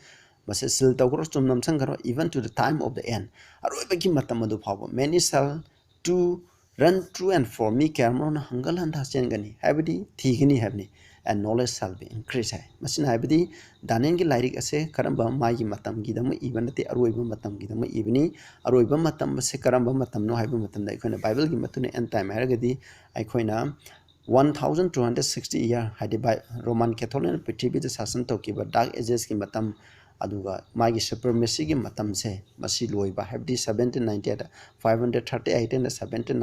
ꯃꯁꯤ seal ꯇꯧꯈ꯭ꯔꯣ, ꯆꯨꯝ ꯅꯝꯁꯤꯟꯈ꯭ꯔꯣ, "even to the time of the end." ꯑꯔꯣꯏꯕꯒꯤ ꯃꯇꯝ ꯑꯗꯨ ꯐꯥꯎꯕ꯫ "Many shall to run to and fro." ꯃꯤ ꯀꯌꯥ ꯑꯃꯅ ꯍꯪꯒꯠ ꯍꯟꯗꯥ ꯆꯦꯟꯒꯅꯤ, ꯍꯥꯏꯕꯗꯤ ꯊꯤꯒꯅꯤ ꯍꯥꯏꯕꯅꯤ꯫ "And knowledge shall be increased" ꯍꯥꯏ꯫ ꯃꯁꯤꯅ ꯍꯥꯏꯕꯗꯤ ꯗꯥꯅꯤꯌꯦꯜꯒꯤ ꯂꯥꯏꯔꯤꯛ ꯑꯁꯦ ꯀꯔꯝꯕ ꯃꯥꯒꯤ ꯃꯇꯝꯒꯤꯗꯃꯛ ꯏꯕ ꯅꯠꯇꯦ, ꯑꯔꯣꯏꯕ ꯃꯇꯝꯒꯤꯗꯃꯛ ꯏꯕꯅꯤ꯫ ꯑꯔꯣꯏꯕ ꯃꯇꯝ ꯑꯁꯦ ꯀꯔꯝꯕ ꯃꯇꯝꯅꯣ ꯍꯥꯏꯕ ꯃꯇꯝꯗ ꯑꯩꯈꯣꯏꯅ ꯕꯥꯏꯕꯜꯒꯤ ꯃꯇꯨꯡ ꯏꯟꯅ end time ꯍꯥꯏꯔꯒꯗꯤ ꯑꯩꯈꯣꯏꯅ one thousand two hundred sixty year, ꯍꯥꯏꯗꯤ ꯕꯥꯏ-, ꯔꯣꯃꯥꯟ ꯀꯦꯊꯣꯂꯤꯛꯅ ꯄ꯭ꯔꯤꯊꯤꯕꯤꯗ ꯁꯥꯁꯟ ꯇꯧꯈꯤꯕ dark ages ꯀꯤ ꯃꯇꯝ, ꯑꯗꯨꯒ ꯃꯥꯒꯤ supremacy ꯒꯤ ꯃꯇꯝꯁꯦ ꯃꯁꯤ ꯂꯣꯏꯕ, ꯍꯥꯏꯕꯗꯤ seventeen ninety eight, five hundred thirty eight ꯅ seventeen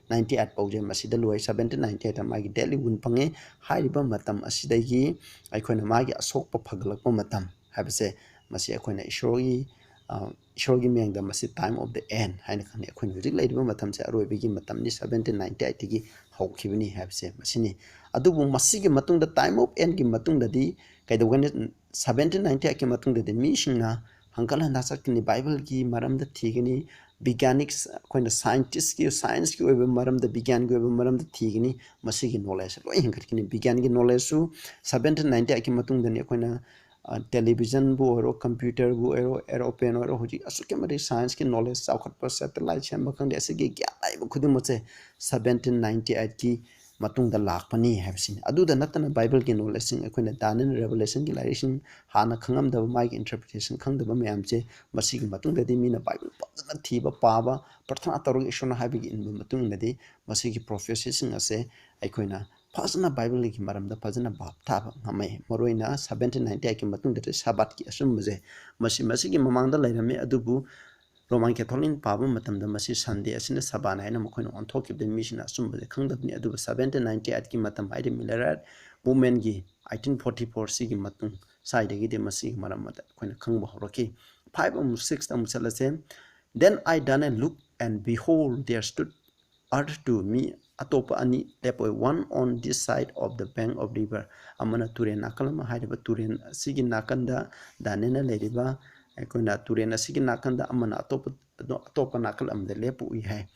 ninety eight ꯐꯥꯎꯁꯦ ꯃꯁꯤꯗ ꯂꯣꯏ꯫ Seventeen ninety eight ꯃꯥꯒꯤ death ꯒꯤ wound ꯐꯪꯉꯦ꯫ ꯍꯥꯏꯔꯤꯕ ꯃꯇꯝ ꯑꯁꯤꯗꯒꯤ ꯑꯩꯈꯣꯏꯅ ꯃꯥꯒꯤ ꯑꯁꯣꯛꯄ ꯐꯒꯠꯂꯛꯄ ꯃꯇꯝ ꯍꯥꯏꯕꯁꯦ, ꯃꯁꯤ ꯑꯩꯈꯣꯏꯅ ꯏꯁꯣꯔꯒꯤ, ꯏꯁꯣꯔꯒꯤ ꯃꯤꯡꯗ ꯃꯁꯤ time of the end ꯍꯥꯏꯅ ꯈꯪꯅꯩ꯫ ꯑꯩꯈꯣꯏꯅ ꯍꯧꯖꯤꯛ ꯂꯩꯔꯤꯕ ꯃꯇꯝꯁꯦ ꯑꯔꯣꯏꯕꯒꯤ ꯃꯇꯝꯅꯤ, seventeen ninety eight ꯇꯒꯤ ꯍꯧꯈꯤꯕꯅꯤ ꯍꯥꯏꯕꯁꯦ ꯃꯁꯤꯅꯤ꯫ ꯑꯗꯨꯕꯨ ꯃꯁꯤꯒꯤ ꯃꯇꯨꯡꯗ time of end ꯒꯤ ꯃꯇꯨꯡꯗꯗꯤ ꯀꯩꯗꯧꯒꯅꯤ? Seventeen ninety eight ꯀꯤ ꯃꯇꯨꯡꯗꯗꯤ ꯃꯤꯁꯤꯡꯅ ꯍꯪꯒꯠ ꯍꯟꯗꯥ ꯆꯠꯀꯅꯤ, ꯕꯥꯏꯕꯜꯒꯤ ꯃꯔꯝꯗ ꯊꯤꯒꯅꯤ, ꯕꯤꯒ꯭ꯌꯥꯅꯤꯛ, ꯑꯩꯈꯣꯏꯅ ꯁꯥꯏꯟꯇꯤꯁꯀꯤ, ꯁꯥꯏꯟꯁꯀꯤ ꯑꯣꯏꯕ ꯃꯔꯝꯗ, ꯕꯤꯒ꯭ꯌꯥꯟꯒꯤ ꯑꯣꯏꯕ ꯃꯔꯝꯗ ꯊꯤꯒꯅꯤ꯫ ꯃꯁꯤꯒꯤ ꯅꯣꯂꯦꯖꯁꯦ ꯂꯣꯏ ꯍꯦꯟꯒꯠꯀꯅꯤ꯫ ꯕꯤꯒ꯭ꯌꯥꯟꯒꯤ ꯅꯣꯂꯦꯖꯁꯨ seventeen ninety eight ꯀꯤ ꯃꯇꯨꯡꯗꯅꯤ ꯑꯩꯈꯣꯏꯅ ꯇꯦꯂꯤꯚꯤꯖꯟꯕꯨ ꯑꯣꯏꯔꯣ, ꯀꯝꯄ꯭ꯌꯨꯇꯔꯕꯨ ꯑꯣꯏꯔꯣ, ꯑꯦꯔꯣꯄ꯭ꯂꯦꯟ ꯑꯣꯏꯔꯣ, ꯍꯧꯖꯤꯛ ꯑꯁꯨꯛꯀꯤ ꯃꯇꯤꯛ ꯁꯥꯏꯟꯁꯀꯤ ꯅꯣꯂꯦꯖ ꯆꯥꯎꯈꯠꯄ, ꯁꯦꯇꯦꯂꯥꯏꯠ ꯁꯦꯝꯕ ꯈꯪꯗꯦ, ꯑꯁꯤꯒꯤ ꯒ꯭ꯌꯥꯟ ꯂꯥꯛꯏꯕ ꯈꯨꯗꯤꯡꯃꯛꯁꯦ seventeen ninety eight ꯀꯤ ꯃꯇꯨꯡꯗ ꯂꯥꯛꯄꯅꯤ ꯍꯥꯏꯕꯁꯤꯅꯤ꯫ ꯑꯗꯨꯗ ꯅꯠꯇꯅ ꯕꯥꯏꯕꯜꯒꯤ ꯅꯣꯂꯦꯖꯁꯤꯡ, ꯑꯩꯈꯣꯏꯅ ꯗꯥꯅꯤꯌꯦꯜ, ꯔꯦꯚꯦꯂꯦꯁꯟꯒꯤ ꯂꯥꯏꯔꯤꯛꯁꯤꯡ ꯍꯥꯟꯅ ꯈꯪꯉꯝꯗꯕ, ꯃꯥꯒꯤ ꯏꯟꯇꯔꯄ꯭ꯔꯤꯇꯦꯁꯟ ꯈꯪꯗꯕ ꯃꯌꯥꯝꯁꯦ ꯃꯁꯤꯒꯤ ꯃꯇꯨꯡꯗꯗꯤ ꯃꯤꯅ ꯕꯥꯏꯕꯜ ꯐꯖꯅ ꯊꯤꯕ, ꯄꯥꯕ, ꯄ꯭ꯔꯊꯅꯥ ꯇꯧꯔꯒ ꯏꯁꯣꯔꯅ ꯍꯥꯏꯕꯒꯤ ꯏꯟꯕ ꯃꯇꯨꯡ ꯏꯟꯅꯗꯤ ꯃꯁꯤꯒꯤ ꯄ꯭ꯔꯣꯐꯦꯁꯤꯁꯤꯡ ꯑꯁꯦ ꯑꯩꯈꯣꯏꯅ ꯐꯖꯅ ꯕꯥꯏꯕꯜꯒꯤ ꯃꯔꯝꯗ ꯐꯖꯅ ꯚꯥꯞ ꯇꯥꯕ ꯉꯝꯃꯦ꯫ ꯃꯔꯨꯑꯣꯏꯅ seventeen ninety eight ꯀꯤ ꯃꯇꯨꯡꯗꯗꯤ ꯁꯥꯕꯥꯠꯀꯤ ꯑꯆꯨꯝꯕꯁꯦ, ꯃꯁꯤ, ꯃꯁꯤꯒꯤ ꯃꯃꯥꯡꯗ ꯂꯩꯔꯝꯃꯤ, ꯑꯗꯨꯕꯨ ꯔꯣꯃꯥꯟ ꯀꯦꯊꯣꯂꯤꯛ ꯄꯥꯕ ꯃꯇꯝꯗ ꯃꯁꯤ ꯁꯟꯗꯦ ꯑꯁꯤꯅ ꯁꯕꯥꯠ ꯍꯥꯏꯅ ꯃꯈꯣꯏꯅ ꯑꯣꯟꯊꯣꯛꯈꯤꯕꯗ ꯃꯤꯁꯤꯡꯅ ꯑꯆꯨꯝꯕꯁꯦ ꯈꯪꯗꯕꯅꯤ꯫ ꯑꯗꯨꯕꯨ seventeen ninety eight ꯀꯤ ꯃꯇꯝ ꯍꯥꯏꯗꯤ ꯃꯤꯂꯔꯥꯏꯠ ꯃꯨꯚꯃꯦꯟꯒꯤ eighteen forty four ꯁꯤꯒꯤ ꯃꯇꯨꯡ ꯁ꯭ꯋꯥꯏꯗꯒꯤꯗꯤ ꯃꯁꯤꯒꯤ ꯃꯔꯝ ꯑꯗ ꯑꯩꯈꯣꯏꯅ ꯈꯪꯕ ꯍꯧꯔꯛꯈꯤ꯫ Five ꯑꯃꯨꯛ, six ꯑꯃꯨꯛ ꯆꯠꯂꯁꯦ꯫ Then I turned and looked, and behold, there stood other two, ꯃꯤ ꯑꯇꯣꯞꯄ ꯑꯅꯤ ꯂꯦꯞꯄꯣꯏ, one on this side of the bank of river, ꯑꯃꯅ ꯇꯨꯔꯦꯟ ꯅꯥꯀꯜ ꯑꯃ, ꯍꯥꯏꯔꯤꯕ ꯇꯨꯔꯦꯟ ꯑꯁꯤꯒꯤ ꯅꯥꯀꯟꯗ ꯗꯥꯅꯤꯌꯦꯜꯅ ꯂꯩꯔꯤꯕ, ꯑꯩꯈꯣꯏꯅ ꯇꯨꯔꯦꯟ ꯑꯁꯤꯒꯤ ꯅꯥꯀꯟꯗ, ꯑꯃꯅ ꯑꯇꯣꯞꯄ, ꯑꯇꯣꯞꯄ ꯅꯥꯀꯜ ꯑꯃꯗ ꯂꯦꯞꯄ ꯎꯏ ꯍꯥꯏ꯫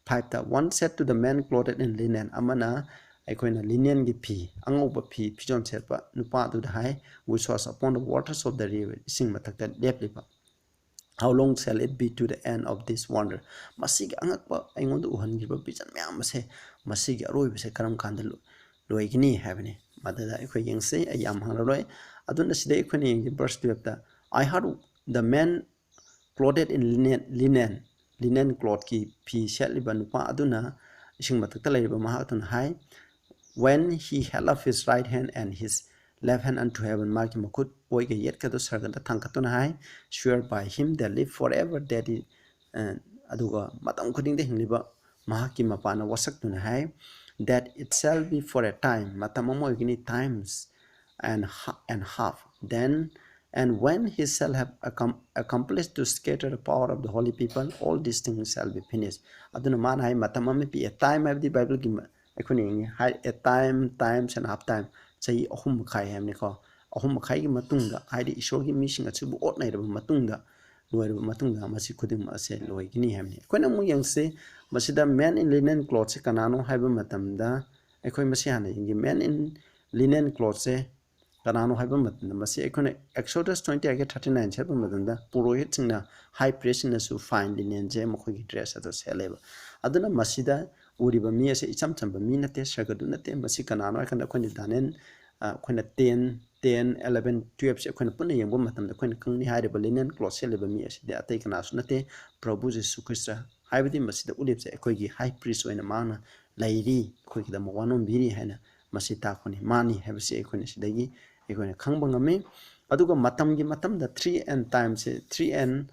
Five ꯇ, one said to the man clothed in linen, ꯑꯃꯅ ꯑꯩꯈꯣꯏꯅ ꯂꯤꯅꯦꯟꯒꯤ ꯐꯤ, ꯑꯉꯧꯕ ꯐꯤ, ꯐꯤꯖꯣꯜ ꯁꯦꯠꯄ ꯅꯨꯄꯥ ꯑꯗꯨꯗ ꯍꯥꯏ, which was upon the waters of the river, ꯏꯁꯤꯡ ꯃꯊꯛꯇ ꯂꯦꯞꯂꯤꯕ, How long shall it be to the end of this wonder? ꯃꯁꯤꯒꯤ ꯑꯉꯛꯄ ꯑꯩꯉꯣꯟꯗ ꯎꯍꯟꯈꯤꯕ ꯚꯤꯖꯟ ꯃꯌꯥꯝ ꯑꯁꯦ, ꯃꯁꯤꯒꯤ ꯑꯔꯣꯏꯕꯁꯦ ꯀꯔꯝ ꯀꯥꯟꯗ ꯂꯣ-, ꯂꯣꯏꯒꯅꯤ ꯍꯥꯏꯕꯅꯤ꯫ ꯃꯗꯨꯗ ꯑꯩꯈꯣꯏ ꯌꯦꯡꯁꯤ, ꯑꯩ ꯌꯥꯝ ꯍꯪꯂꯔꯣꯏ꯫ ꯑꯗꯨꯅ ꯁꯤꯗ ꯑꯩꯈꯣꯏꯅ ꯌꯦꯡꯁꯤ, verse twelve ꯇ, "I heard the man clothed in linen, linen, linen cloth ꯀꯤ ꯐꯤ ꯁꯦꯠꯂꯤꯕ ꯅꯨꯄꯥ ꯑꯗꯨꯅ ꯏꯁꯤꯡ ꯃꯊꯛꯇ ꯂꯩꯔꯤꯕ ꯃꯍꯥꯛ ꯑꯗꯨꯅ ꯍꯥꯏ, when he held up his right hand and his left hand unto heaven, ꯃꯥꯒꯤ ꯃꯈꯨꯠ ꯑꯣꯏꯒ ꯌꯦꯠꯀꯗꯨ ꯁꯔꯒꯗ ꯊꯥꯡꯒꯠꯇꯨꯅ ꯍꯥꯏ, swear by him that live forever, that is, ꯑ, ꯑꯗꯨꯒ ꯃꯇꯝ ꯈꯨꯗꯤꯡꯗ ꯍꯤꯡꯂꯤꯕ ꯃꯍꯥꯛꯀꯤ ꯃꯄꯥꯅ ꯋꯥꯁꯛꯇꯨꯅ ꯍꯥꯏ, that it shall be for a time, ꯃꯇꯝ ꯑꯃ ꯑꯣꯏꯒꯅꯤ, times and ha-, and half, then "And when he shall have accom- accomplished to scatter the power of the holy people, all these things shall be finished." ꯑꯗꯨꯅ ꯃꯥꯅ ꯍꯥꯏ, ꯃꯇꯝ ꯑꯃ ꯄꯤꯛꯑꯦ, ꯇꯥꯏꯝ ꯍꯥꯏꯕꯗꯤ ꯕꯥꯏꯕꯜꯒꯤ ꯑꯩꯈꯣꯏꯅ ꯌꯦꯡꯉꯤ ꯍꯥꯏ, a time, times and half time, ꯆꯍꯤ ꯑꯍꯨꯝ ꯃꯈꯥꯏ ꯍꯥꯏꯕꯅꯤꯀꯣ꯫ ꯑꯍꯨꯝ ꯃꯈꯥꯏꯒꯤ ꯃꯇꯨꯡꯗ, ꯍꯥꯏꯗꯤ ꯏꯁꯣꯔꯒꯤ ꯃꯤꯁꯤꯡ ꯑꯁꯤꯕꯨ ꯑꯣꯠꯅꯩꯔꯕ ꯃꯇꯨꯡꯗ, ꯂꯣꯏꯔꯕ ꯃꯇꯨꯡꯗ ꯃꯁꯤ ꯈꯨꯗꯤꯡꯃꯛ ꯑꯁꯦ ꯂꯣꯏꯒꯅꯤ ꯍꯥꯏꯕꯅꯤ꯫ ꯑꯩꯈꯣꯏꯅ ꯑꯃꯨꯛ ꯌꯦꯡꯁꯤ, ꯃꯁꯤꯗ man in linen clothꯁꯦ ꯀꯅꯥꯅꯣ ꯍꯥꯏꯕ ꯃꯇꯝꯗ, ꯑꯩꯈꯣꯏ ꯃꯁꯤ ꯍꯥꯟꯅ ꯌꯦꯡꯒꯦ꯫ Man in linen clothꯁꯦ ꯀꯅꯥꯅꯣ ꯍꯥꯏꯕ ꯃꯇꯝꯗ, ꯃꯁꯤ ꯑꯩꯈꯣꯏꯅ Exodus twenty eight thirty nine ꯍꯥꯏꯕ ꯃꯇꯝꯗ, ꯄꯨꯔꯣꯍꯤꯠꯁꯤꯡꯅ, ꯍꯥꯏ ꯄ꯭ꯔꯤꯁꯁꯤꯡꯅꯁꯨ ꯐꯥꯏꯟ ꯂꯤꯅꯦꯟꯁꯦ ꯃꯈꯣꯏꯒꯤ ꯗ꯭ꯔꯦꯁ ꯑꯗꯨ ꯁꯦꯠꯂꯦꯕ꯫ ꯑꯗꯨꯅ ꯃꯁꯤꯗ ꯎꯔꯤꯕ ꯃꯤ ꯑꯁꯦ ꯏꯆꯝ ꯆꯝꯕ ꯃꯤ ꯅꯠꯇꯦ, ꯁꯔꯒꯗꯨ ꯅꯠꯇꯦ꯫ ꯃꯁꯤ ꯀꯅꯥꯅꯣ ꯍꯥꯏ ꯀꯥꯟꯗ, ꯑꯩꯈꯣꯏꯅ ꯗꯥꯅꯤꯌꯦꯜ, ꯑ, ꯑꯩꯈꯣꯏꯅ ꯇꯦꯟ, ꯇꯦꯟ, ꯑꯦꯂꯚꯦꯟ, ꯇꯨꯌꯦꯜꯞꯁꯦ ꯑꯩꯈꯣꯏꯅ ꯄꯨꯟꯅ ꯌꯦꯡꯕ ꯃꯇꯝꯗ ꯑꯩꯈꯣꯏꯅ ꯈꯪꯅꯤ꯫ ꯍꯥꯏꯔꯤꯕ ꯂꯤꯅꯦꯟ ꯀ꯭ꯂꯣꯠ ꯁꯦꯠꯂꯤꯕ ꯃꯤ ꯑꯁꯤꯗꯤ ꯑꯇꯩ ꯀꯅꯥꯁꯨ ꯅꯠꯇꯦ, ꯄ꯭ꯔꯚꯨ ꯖꯤꯁꯨ ꯈ꯭ꯔꯤꯁꯇ꯫ ꯍꯥꯏꯕꯗꯤ ꯃꯁꯤꯗ ꯎꯠꯂꯤꯕꯁꯦ ꯑꯩꯈꯣꯏꯒꯤ ꯍꯥꯏ ꯄ꯭ꯔꯤꯁ ꯑꯣꯏꯅ ꯃꯥꯅ ꯂꯩꯔꯤ, ꯑꯩꯈꯣꯏꯒꯤꯗꯃꯛ ꯋꯥꯅꯣꯝꯕꯤꯔꯤ ꯍꯥꯏꯅ ꯃꯁꯤ ꯇꯥꯛꯄꯅꯤ꯫ ꯃꯥꯅꯤ ꯍꯥꯏꯕꯁꯤ ꯑꯩꯈꯣꯏꯅ ꯁꯤꯗꯒꯤ ꯑꯩꯈꯣꯏꯅ ꯈꯪꯕ ꯉꯝꯃꯤ꯫ ꯑꯗꯨꯒ ꯃꯇꯝꯒꯤ ꯃꯇꯝꯗ three N timeꯁꯦ, three N,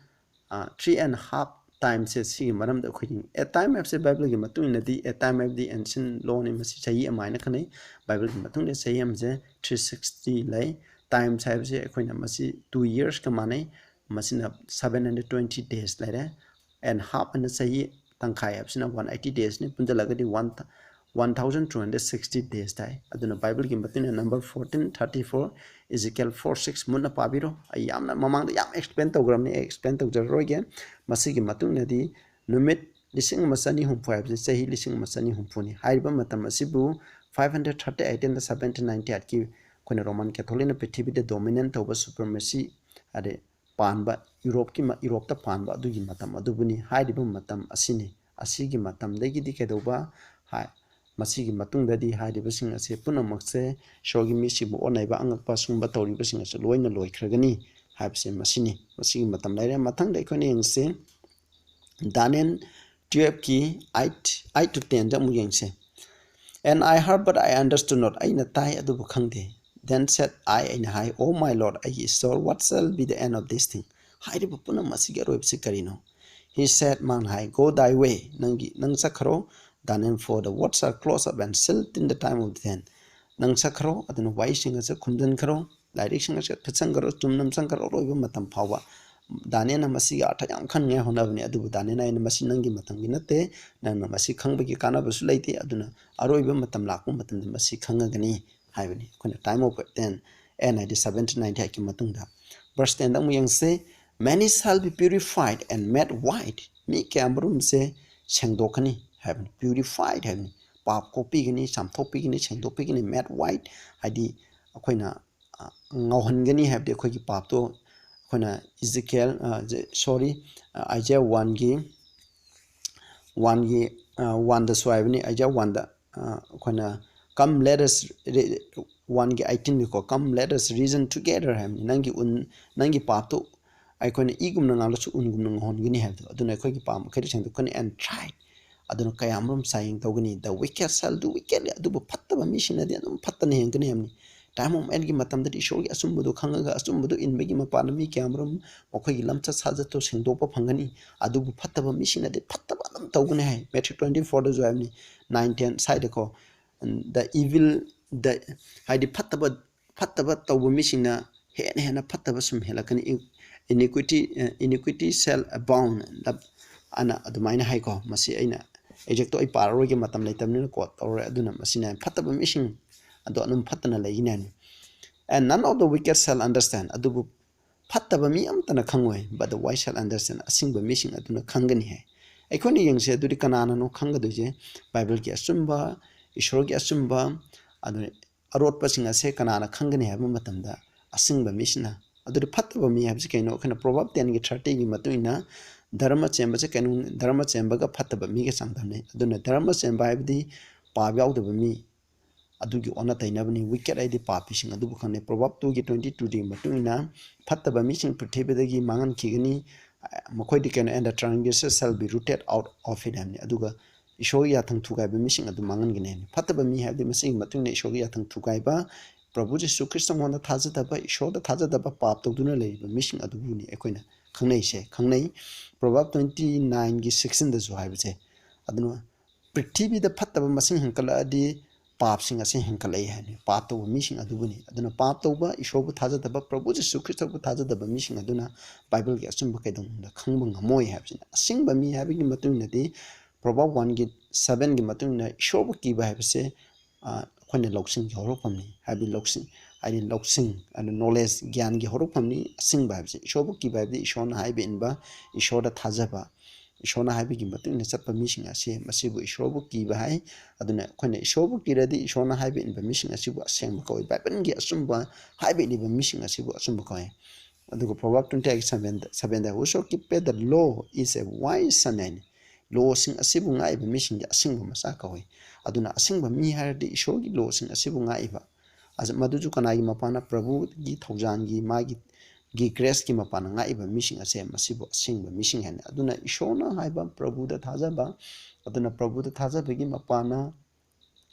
three and half timeꯁꯦ, ꯁꯤꯒꯤ ꯃꯔꯝꯗ ꯑꯩꯈꯣꯏ ꯌꯦꯡꯉꯤ꯫ ꯑꯦ ꯇꯥꯏꯝ ꯍꯥꯏꯕꯁꯦ ꯕꯥꯏꯕꯜꯒꯤ ꯃꯇꯨꯡ ꯏꯟꯅꯗꯤ, ꯑꯦ ꯇꯥꯏꯝ ꯍꯥꯏꯕꯗꯤ ancient lawꯅꯤ, ꯃꯁꯤ ꯆꯍꯤ ꯑꯃ ꯍꯥꯏꯅ ꯈꯟꯅꯩ꯫ ꯕꯥꯏꯕꯜꯒꯤ ꯃꯇꯨꯡ ꯏꯟꯅ ꯆꯍꯤ ꯑꯃꯁꯦ three sixty ꯂꯩ꯫ ꯇꯥꯏꯝꯁ ꯍꯥꯏꯕꯁꯦ ꯑꯩꯈꯣꯏꯅ ꯃꯁꯤ two yearsꯀ ꯃꯥꯟꯅꯩ꯫ ꯃꯁꯤꯅ seven hundred twenty days ꯂꯩꯔꯦ꯫ And half ꯍꯥꯏꯅ ꯆꯍꯤ ꯇꯪꯈꯥꯏ ꯍꯥꯏꯕꯁꯤꯅ one eighty daysꯅꯤ, ꯄꯨꯟꯖꯜꯂꯒꯗꯤ one, one thousand two hundred sixty days ꯇꯥꯏ꯫ ꯑꯗꯨꯅ ꯕꯥꯏꯕꯜꯒꯤ ꯃꯇꯨꯡ ꯏꯟꯅ number fourteen thirty four, Ezekiel four six ꯃꯨꯟꯅ ꯄꯥꯕꯤꯔꯣ꯫ ꯑꯩ ꯌꯥꯝꯅ ꯃꯃꯥꯡꯗ ꯌꯥꯝ explain ꯇꯧꯈ꯭ꯔꯕꯅꯤ, ꯑꯩ explain ꯇꯧꯖꯔꯔꯣꯏꯒꯦ꯫ ꯃꯁꯤꯒꯤ ꯃꯇꯨꯡ ꯏꯟꯅꯗꯤ ꯅꯨꯃꯤꯠ ꯂꯤꯁꯤꯡ ꯑꯃ ꯆꯅꯤ ꯍꯨꯝꯐꯨ ꯍꯥꯏꯕꯁꯤ ꯆꯍꯤ ꯂꯤꯁꯤꯡ ꯑꯃ ꯆꯅꯤ ꯍꯨꯝꯐꯨꯅꯤ꯫ ꯍꯥꯏꯔꯤꯕ ꯃꯇꯝ ꯑꯁꯤꯕꯨ five hundred thirty eight and seventeen ninety eight ꯀꯤ ꯑꯩꯈꯣꯏꯅ ꯔꯣꯃꯟ ꯀꯦꯊꯣꯂꯤꯛꯅ ꯄ꯭ꯔꯤꯊꯤꯕꯤꯗ dominate ꯇꯧꯕ, supremacy, ꯑꯗꯩ ꯄꯥꯟꯕ, ꯌꯨꯔꯣꯞꯀꯤ ꯃ-, ꯌꯨꯔꯣꯞꯇ ꯄꯥꯟꯕ ꯑꯗꯨꯒꯤ ꯃꯇꯝ ꯑꯗꯨꯕꯨꯅꯤ꯫ ꯍꯥꯏꯔꯤꯕ ꯃꯇꯝ ꯑꯁꯤꯅꯤ꯫ ꯑꯁꯤꯒꯤ ꯃꯇꯝꯗꯒꯤꯗꯤ ꯀꯩꯗꯧꯕ ꯍꯥꯏ, ꯃꯁꯤꯒꯤ ꯃꯇꯨꯡꯗꯗꯤ ꯍꯥꯏꯔꯤꯕꯁꯤꯡ ꯑꯁꯦ ꯄꯨꯝꯅꯃꯛꯁꯦ ꯏꯁꯣꯔꯒꯤ ꯃꯤꯁꯤꯡꯕꯨ ꯑꯣꯟꯅꯩꯕ, ꯑꯉꯛꯄ, ꯁꯨꯝꯕ ꯇꯧꯔꯤꯕꯁꯤꯡ ꯑꯁꯤ ꯂꯣꯏꯅ ꯂꯣꯏꯈ꯭ꯔꯒꯅꯤ ꯍꯥꯏꯕꯁꯦ ꯃꯁꯤꯅꯤ꯫ ꯃꯁꯤꯒꯤ ꯃꯇꯝ ꯂꯩꯔꯦ꯫ ꯃꯊꯪꯗ ꯑꯩꯈꯣꯏꯅ ꯌꯦꯡꯁꯤ, ꯗꯥꯅꯤꯌꯦꯜ twelveꯀꯤ eight, eight to tenꯗ ꯑꯃꯨꯛ ꯌꯦꯡꯁꯦ꯫ "And I heard, but I understood not." ꯑꯩꯅ ꯇꯥꯏ, ꯑꯗꯨꯕꯨ ꯈꯪꯗꯦ꯫ "Then said I," ꯑꯩꯅ ꯍꯥꯏ, "O my Lord," ꯑꯩꯒꯤ ꯏꯁꯣꯔ, "what shall be the end of this thing?" ꯍꯥꯏꯔꯤꯕ ꯄꯨꯝꯅꯃꯛ ꯑꯁꯤꯒꯤ ꯑꯔꯣꯏꯕꯁꯤ ꯀꯔꯤꯅꯣ? He said, ꯃꯥꯅ ꯍꯥꯏ, "Go thy way," ꯅꯪꯒꯤ, ꯅꯪ ꯆꯠꯈ꯭ꯔꯣ꯫ "Daniel, for the words are closed up and sealed in the time of the end." ꯅꯪ ꯆꯠꯈ꯭ꯔꯣ, ꯑꯗꯨꯅ ꯋꯥꯍꯩꯁꯤꯡ ꯑꯁꯤ ꯈꯨꯝꯖꯤꯟꯈ꯭ꯔꯣ꯫ ꯂꯥꯏꯔꯤꯛꯁꯤꯡ ꯑꯁꯦ ꯐꯠꯆꯟꯈ꯭ꯔꯣ, ꯆꯨꯝꯅ ꯆꯪꯈ꯭ꯔꯣ, ꯑꯔꯣꯏꯕ ꯃꯇꯝ ꯐꯥꯎꯕ꯫ ꯗꯥꯅꯤꯌꯦꯜꯅ ꯃꯁꯤꯒꯤ ꯑꯥꯔꯊ ꯌꯥꯝ ꯈꯟꯅꯤꯡꯉꯥꯏ ꯍꯣꯠꯅꯕꯅꯤ, ꯑꯗꯨꯕꯨ ꯗꯥꯅꯤꯌꯦꯜꯅ ꯑꯩꯅ ꯃꯁꯤ ꯅꯪꯒꯤ ꯃꯇꯝꯒꯤ ꯅꯠꯇꯦ, ꯅꯪꯅ ꯃꯁꯤ ꯈꯪꯕꯒꯤ ꯀꯥꯟꯅꯕꯁꯨ ꯂꯩꯇꯦ, ꯑꯗꯨꯅ ꯑꯔꯣꯏꯕ ꯃꯇꯝ ꯂꯥꯛꯄ ꯃꯇꯝꯗ ꯃꯁꯤ ꯈꯪꯉꯒꯅꯤ ꯍꯥꯏꯕꯅꯤ꯫ ꯑꯩꯈꯣꯏꯅ time of ten, ꯑꯦꯟ ꯍꯥꯏꯗꯤ seventeen ninety ꯍꯥꯏꯀꯤ ꯃꯇꯨꯡꯗ꯫ Verse tenꯗ ꯑꯃꯨꯛ ꯌꯦꯡꯁꯦ, "Many shall be purified and made white." ꯃꯤ ꯀꯌꯥꯃꯔꯨꯝꯁꯦ ꯁꯦꯡꯗꯣꯛꯀꯅꯤ ꯍꯥꯏꯕꯅꯤ, purified ꯍꯥꯏꯕꯅꯤ꯫ ꯄꯥꯞ ꯀꯣꯛꯄꯤꯒꯅꯤ, ꯆꯥꯝꯊꯣꯛꯄꯤꯒꯅꯤ, ꯁꯦꯡꯗꯣꯛꯄꯤꯒꯅꯤ, made white ꯍꯥꯏꯗꯤ ꯑꯩꯈꯣꯏꯅ ꯉꯧꯍꯟꯒꯅꯤ ꯍꯥꯏꯕꯗꯤ ꯑꯩꯈꯣꯏꯒꯤ ꯄꯥꯞꯇꯣ ꯑꯩꯈꯣꯏꯅ ꯏꯖꯤꯀꯦꯜ, sorry, ꯑꯥꯏꯖꯤꯌꯥ one ꯒꯤ, one ꯒꯤ, one ꯗꯁꯨ ꯍꯥꯏꯕꯅꯤ, ꯑꯥꯏꯖꯤꯌꯥ one ꯗ ꯑꯩꯈꯣꯏꯅ "Come, let us re-," one ꯒꯤ eighteen ꯅꯤꯀꯣ, "Come, let us reason together" ꯍꯥꯏꯕꯅꯤ꯫ ꯅꯪꯒꯤ ꯎꯟ, ꯅꯪꯒꯤ ꯄꯥꯞꯇꯣ ꯑꯩꯈꯣꯏꯅ ꯏꯒꯨꯝꯅ ꯉꯥꯡꯂꯁꯨ ꯎꯟꯒꯨꯝꯅ ꯉꯧꯍꯟꯒꯅꯤ ꯍꯥꯏꯕꯗꯣ꯫ ꯑꯗꯨꯅ ꯑꯩꯈꯣꯏꯒꯤ ꯄꯥꯞ ꯃꯈꯩꯗꯣ ꯁꯦꯡꯗꯣꯛꯀꯅꯤ꯫ "And tried," ꯑꯗꯨꯅ ꯀꯌꯥꯃꯔꯨꯝ ꯆꯥꯡꯌꯦꯡ ꯇꯧꯒꯅꯤ꯫ "The wicked shall do wickedly," ꯑꯗꯨꯕꯨ ꯐꯠꯇꯕ ꯃꯤꯁꯤꯡꯅꯗꯤ ꯑꯗꯨꯝ ꯐꯠꯇꯅ ꯍꯦꯟꯒꯅꯤ ꯍꯥꯏꯕꯅꯤ꯫ Time of N's ꯒꯤ ꯃꯇꯝꯗꯗꯤ ꯏꯁꯣꯔꯒꯤ ꯑꯆꯨꯝꯕꯗꯨ ꯈꯪꯉꯒ ꯑꯆꯨꯝꯕꯗꯨ ꯏꯟꯕꯒꯤ ꯃꯄꯥꯟꯗ ꯃꯤ ꯀꯌꯥꯃꯔꯨꯝ ꯃꯈꯣꯏꯒꯤ ꯂꯝꯆꯠ ꯁꯥꯖꯠꯇꯨ ꯁꯦꯡꯗꯣꯛꯄ ꯐꯪꯒꯅꯤ꯫ ꯑꯗꯨꯕꯨ ꯐꯠꯇꯕ ꯃꯤꯁꯤꯡꯅꯗꯤ ꯐꯠꯇꯕ ꯑꯗꯨꯝ ꯇꯧꯒꯅꯤ ꯍꯥꯏ꯫ Matthew twenty four ꯗꯁꯨ ꯍꯥꯏꯕꯅꯤ, nine ten ꯁ꯭ꯋꯥꯏꯗꯀꯣ, "The evil," the, ꯍꯥꯏꯗꯤ ꯐꯠꯇꯕ, ꯐꯠꯇꯕ ꯇꯧꯕ ꯃꯤꯁꯤꯡꯅ ꯍꯦꯟꯅ ꯍꯦꯟꯅ ꯐꯠꯇꯕ ꯁꯨꯝ ꯍꯦꯜꯂꯛꯀꯅꯤ꯫ "Iniquity, iniquity shall abound," ꯑꯅ ꯑꯗꯨꯃꯥꯏꯅ ꯍꯥꯏꯀꯣ꯫ ꯃꯁꯤ ꯑꯩꯅ exact ꯇꯣ ꯑꯩ ꯄꯥꯔꯔꯣꯏꯒꯦ, ꯃꯇꯝ ꯂꯩꯇꯕꯅꯤꯅ quote ꯇꯧꯔꯔꯣꯏ꯫ ꯑꯗꯨꯅ ꯃꯁꯤꯅ ꯐꯠꯇꯕ ꯃꯤꯁꯤꯡ ꯑꯗꯣ ꯑꯗꯨꯝ ꯐꯠꯇꯅ ꯂꯩꯒꯅꯤ ꯍꯥꯏꯅꯤ꯫ "And none of the wicked shall understand," ꯑꯗꯨꯕꯨ ꯐꯠꯇꯕ ꯃꯤ ꯑꯃꯠꯇꯅ ꯈꯪꯉꯣꯏ, "but the wise shall understand," ꯑꯁꯤꯡꯕ ꯃꯤꯁꯤꯡ ꯑꯗꯨꯅ ꯈꯪꯒꯅꯤ ꯍꯥꯏ꯫ ꯑꯩꯈꯣꯏꯅ ꯌꯦꯡꯁꯦ, ꯑꯗꯨꯗꯤ ꯀꯅꯥꯅꯅꯣ ꯈꯪꯒꯗꯣꯏꯁꯦ? ꯕꯥꯏꯕꯜꯒꯤ ꯑꯆꯨꯝꯕ, ꯏꯁꯣꯔꯒꯤ ꯑꯆꯨꯝꯕ, ꯑꯗꯨ ꯑꯔꯣꯠꯄꯁꯤꯡ ꯑꯁꯦ ꯀꯅꯥꯅ ꯈꯪꯒꯅꯤ ꯍꯥꯏꯕ ꯃꯇꯝꯗ, ꯑꯁꯤꯡꯕ ꯃꯤꯁꯤꯅ꯫ ꯑꯗꯨꯗꯤ ꯐꯠꯇꯕ ꯃꯤ ꯍꯥꯏꯕꯁꯤ ꯀꯩꯅꯣ? ꯑꯩꯈꯣꯏꯅ Proverb ten ꯒꯤ thirty ꯒꯤ ꯃꯇꯨꯡ ꯏꯟꯅ ꯙꯔꯃ ꯆꯦꯟꯕꯁꯦ ꯀꯩꯅꯣ? ꯙꯔꯃ ꯆꯦꯟꯕꯒ ꯐꯠꯇꯕ ꯃꯤꯒ ꯆꯥꯡꯗꯝꯅꯩ꯫ ꯑꯗꯨꯅ ꯙꯔꯃ ꯆꯦꯟꯕ ꯍꯥꯏꯕꯗꯤ ꯄꯥꯞ ꯌꯥꯎꯗꯕ ꯃꯤ, ꯑꯗꯨꯒꯤ ꯑꯣꯟꯅ ꯇꯩꯅꯕꯅꯤ꯫ Wicked ꯍꯥꯏꯗꯤ ꯄꯥꯄꯤꯁꯤꯡ ꯑꯗꯨꯕꯨ ꯈꯪꯅꯩ꯫ Proverb two ꯒꯤ twenty two ꯒꯤ ꯃꯇꯨꯡ ꯏꯟꯅ, "ꯐꯠꯇꯕ ꯃꯤꯁꯤꯡ ꯄ꯭ꯔꯤꯊꯤꯕꯤꯗꯒꯤ ꯃꯥꯡꯍꯟꯈꯤꯒꯅꯤ, ꯃꯈꯣꯏꯗꯤ ꯀꯩꯅꯣ, and the transgressor shall be rooted out of it" ꯍꯥꯏꯕꯅꯤ꯫ ꯑꯗꯨꯒ ꯏꯁꯣꯔꯒꯤ ꯌꯥꯊꯪ ꯊꯨꯒꯥꯏꯕ ꯃꯤꯁꯤꯡ ꯑꯗꯨ ꯃꯥꯡꯍꯟꯒꯅꯤ ꯍꯥꯏꯕꯅꯤ꯫ ꯐꯠꯇꯕ ꯃꯤ ꯍꯥꯏꯕꯗꯤ ꯃꯁꯤꯒꯤ ꯃꯇꯨꯡ ꯏꯟꯅ ꯏꯁꯣꯔꯒꯤ ꯌꯥꯊꯪ ꯊꯨꯒꯥꯏꯕ, ꯄ꯭ꯔꯚꯨ ꯖꯤꯁꯨ ꯈ꯭ꯔꯤꯁꯇ ꯃꯉꯣꯟꯗ ꯊꯥꯖꯗꯕ, ꯏꯁꯣꯔꯗ ꯊꯥꯖꯗꯕ, ꯄꯥꯞ ꯇꯧꯗꯨꯅ ꯂꯩꯔꯤꯕ ꯃꯤꯁꯤꯡ ꯑꯗꯨꯕꯨꯅꯤ ꯑꯩꯈꯣꯏꯅ ꯈꯪꯅꯩꯁꯦ, ꯈꯪꯅꯩ꯫ Proverb twenty nine ꯒꯤ sixteen ꯗꯁꯨ ꯍꯥꯏꯕꯁꯦ꯫ ꯑꯗꯨꯅ ꯄ꯭ꯔꯤꯊꯤꯕꯤꯗ ꯐꯠꯇꯕ ꯃꯁꯤꯡ ꯍꯦꯟꯀꯠꯂꯛꯑꯗꯤ ꯄꯥꯞꯁꯤꯡ ꯑꯁꯤ ꯍꯦꯟꯒꯠꯂꯛꯏ ꯍꯥꯏꯅꯤ꯫ ꯄꯥꯞ ꯇꯧꯕ ꯃꯤꯁꯤꯡ ꯑꯗꯨꯕꯨꯅꯤ꯫ ꯑꯗꯨꯅ ꯄꯥꯞ ꯇꯧꯕ, ꯏꯁꯣꯔꯕꯨ ꯊꯥꯖꯗꯕ, ꯄ꯭ꯔꯚꯨ ꯖꯤꯁꯨ ꯈ꯭ꯔꯤꯁꯇꯕꯨ ꯊꯥꯖꯗꯕ ꯃꯤꯁꯤꯡ ꯑꯗꯨꯅ ꯕꯥꯏꯕꯜꯒꯤ ꯑꯆꯨꯝꯕ ꯀꯩꯗꯧꯅꯨꯡꯗ ꯈꯪꯕ ꯉꯝꯃꯣꯏ ꯍꯥꯏꯕꯁꯤꯅꯤ꯫ ꯑꯁꯦꯡꯕ ꯃꯤ ꯍꯥꯏꯕꯒꯤ ꯃꯇꯨꯡ ꯏꯟꯅꯗꯤ, ꯄ꯭ꯔꯣꯚꯥꯕ ꯋꯥꯟꯒꯤ ꯁꯕꯦꯟꯒꯤ ꯃꯇꯨꯡ ꯏꯟꯅ ꯏꯁꯣꯔꯕꯨ ꯀꯤꯕ ꯍꯥꯏꯕꯁꯦ, ꯑ, ꯑꯩꯈꯣꯏꯅ ꯂꯧꯁꯤꯡꯒꯤ ꯍꯧꯔꯛꯐꯝꯅꯤ꯫ ꯍꯥꯏꯕꯗꯤ ꯂꯧꯁꯤꯡ, ꯍꯥꯏꯗꯤ ꯂꯧꯁꯤꯡ, ꯑꯗꯨ knowledge, ꯒ꯭ꯌꯥꯟꯒꯤ ꯍꯧꯔꯛꯐꯝꯅꯤ꯫ ꯑꯁꯦꯡꯕ ꯍꯥꯏꯕꯁꯦ ꯏꯁꯣꯔꯕꯨ ꯀꯤꯕ ꯍꯥꯏꯕꯗꯤ ꯏꯁꯣꯔꯅ ꯍꯥꯏꯕ ꯏꯟꯕ, ꯏꯁꯣꯔꯗ ꯊꯥꯖꯕ, ꯏꯁꯣꯔꯅ ꯍꯥꯏꯕꯒꯤ ꯃꯇꯨꯡ ꯏꯟꯅ ꯆꯠꯄ ꯃꯤꯁꯤꯡ ꯑꯁꯤ ꯃꯁꯤꯕꯨ ꯏꯁꯣꯔꯕꯨ ꯀꯤꯕ ꯍꯥꯏ꯫ ꯑꯗꯨꯅ ꯑꯩꯈꯣꯏꯅ ꯏꯁꯣꯔꯕꯨ ꯀꯤꯔꯗꯤ ꯏꯁꯣꯔꯅ ꯍꯥꯏꯕ ꯏꯟꯕ ꯃꯤꯁꯤꯡ ꯑꯁꯤꯕꯨ ꯑꯁꯦꯡꯕ ꯀꯧꯏ꯫ ꯕꯥꯏꯕꯜꯒꯤ ꯑꯆꯨꯝꯕ ꯍꯥꯏꯕ ꯏꯟꯕ ꯃꯤꯁꯤꯡ ꯑꯁꯤꯕꯨ ꯑꯆꯨꯝꯕ ꯀꯧꯏ꯫ ꯑꯗꯨꯒ Proverbs twenty eight seven, seven the, "Whoso keepeth the law is a wise son" ꯍꯥꯏꯅꯤ꯫ ꯂꯣꯁꯤꯡ ꯑꯁꯤꯕꯨ ꯉꯥꯛꯏꯕ ꯃꯤꯁꯤꯡꯗꯤ ꯑꯁꯦꯡꯕ ꯃꯆꯥ ꯀꯧꯏ꯫ ꯑꯗꯨꯅ ꯑꯁꯦꯡꯕ ꯃꯤ ꯍꯥꯏꯔꯗꯤ ꯏꯁꯣꯔꯒꯤ ꯂꯣꯁꯤꯡ ꯑꯁꯤꯕꯨ ꯉꯥꯛꯏꯕ꯫ ꯑꯁ, ꯃꯗꯨꯁꯨ ꯀꯅꯥꯒꯤ ꯃꯄꯥꯟꯅ? ꯄ꯭ꯔꯚꯨꯒꯤ ꯊꯧꯖꯥꯜꯒꯤ, ꯃꯥꯒꯤ, ꯒꯤ grace ꯀꯤ ꯃꯄꯥꯟꯅ ꯉꯥꯛꯏꯕ ꯃꯤꯁꯤꯡ ꯑꯁꯦ ꯃꯁꯤꯕꯨ ꯑꯁꯦꯡꯕ ꯃꯤꯁꯤꯡ ꯍꯥꯏꯅ꯫ ꯑꯗꯨꯅ ꯏꯁꯣꯔꯅ ꯍꯥꯏꯕ ꯄ꯭ꯔꯚꯨꯗ ꯊꯥꯖꯕ, ꯑꯗꯨꯅ ꯄ꯭ꯔꯚꯨꯗ ꯊꯥꯖꯕꯒꯤ ꯃꯄꯥꯟꯅ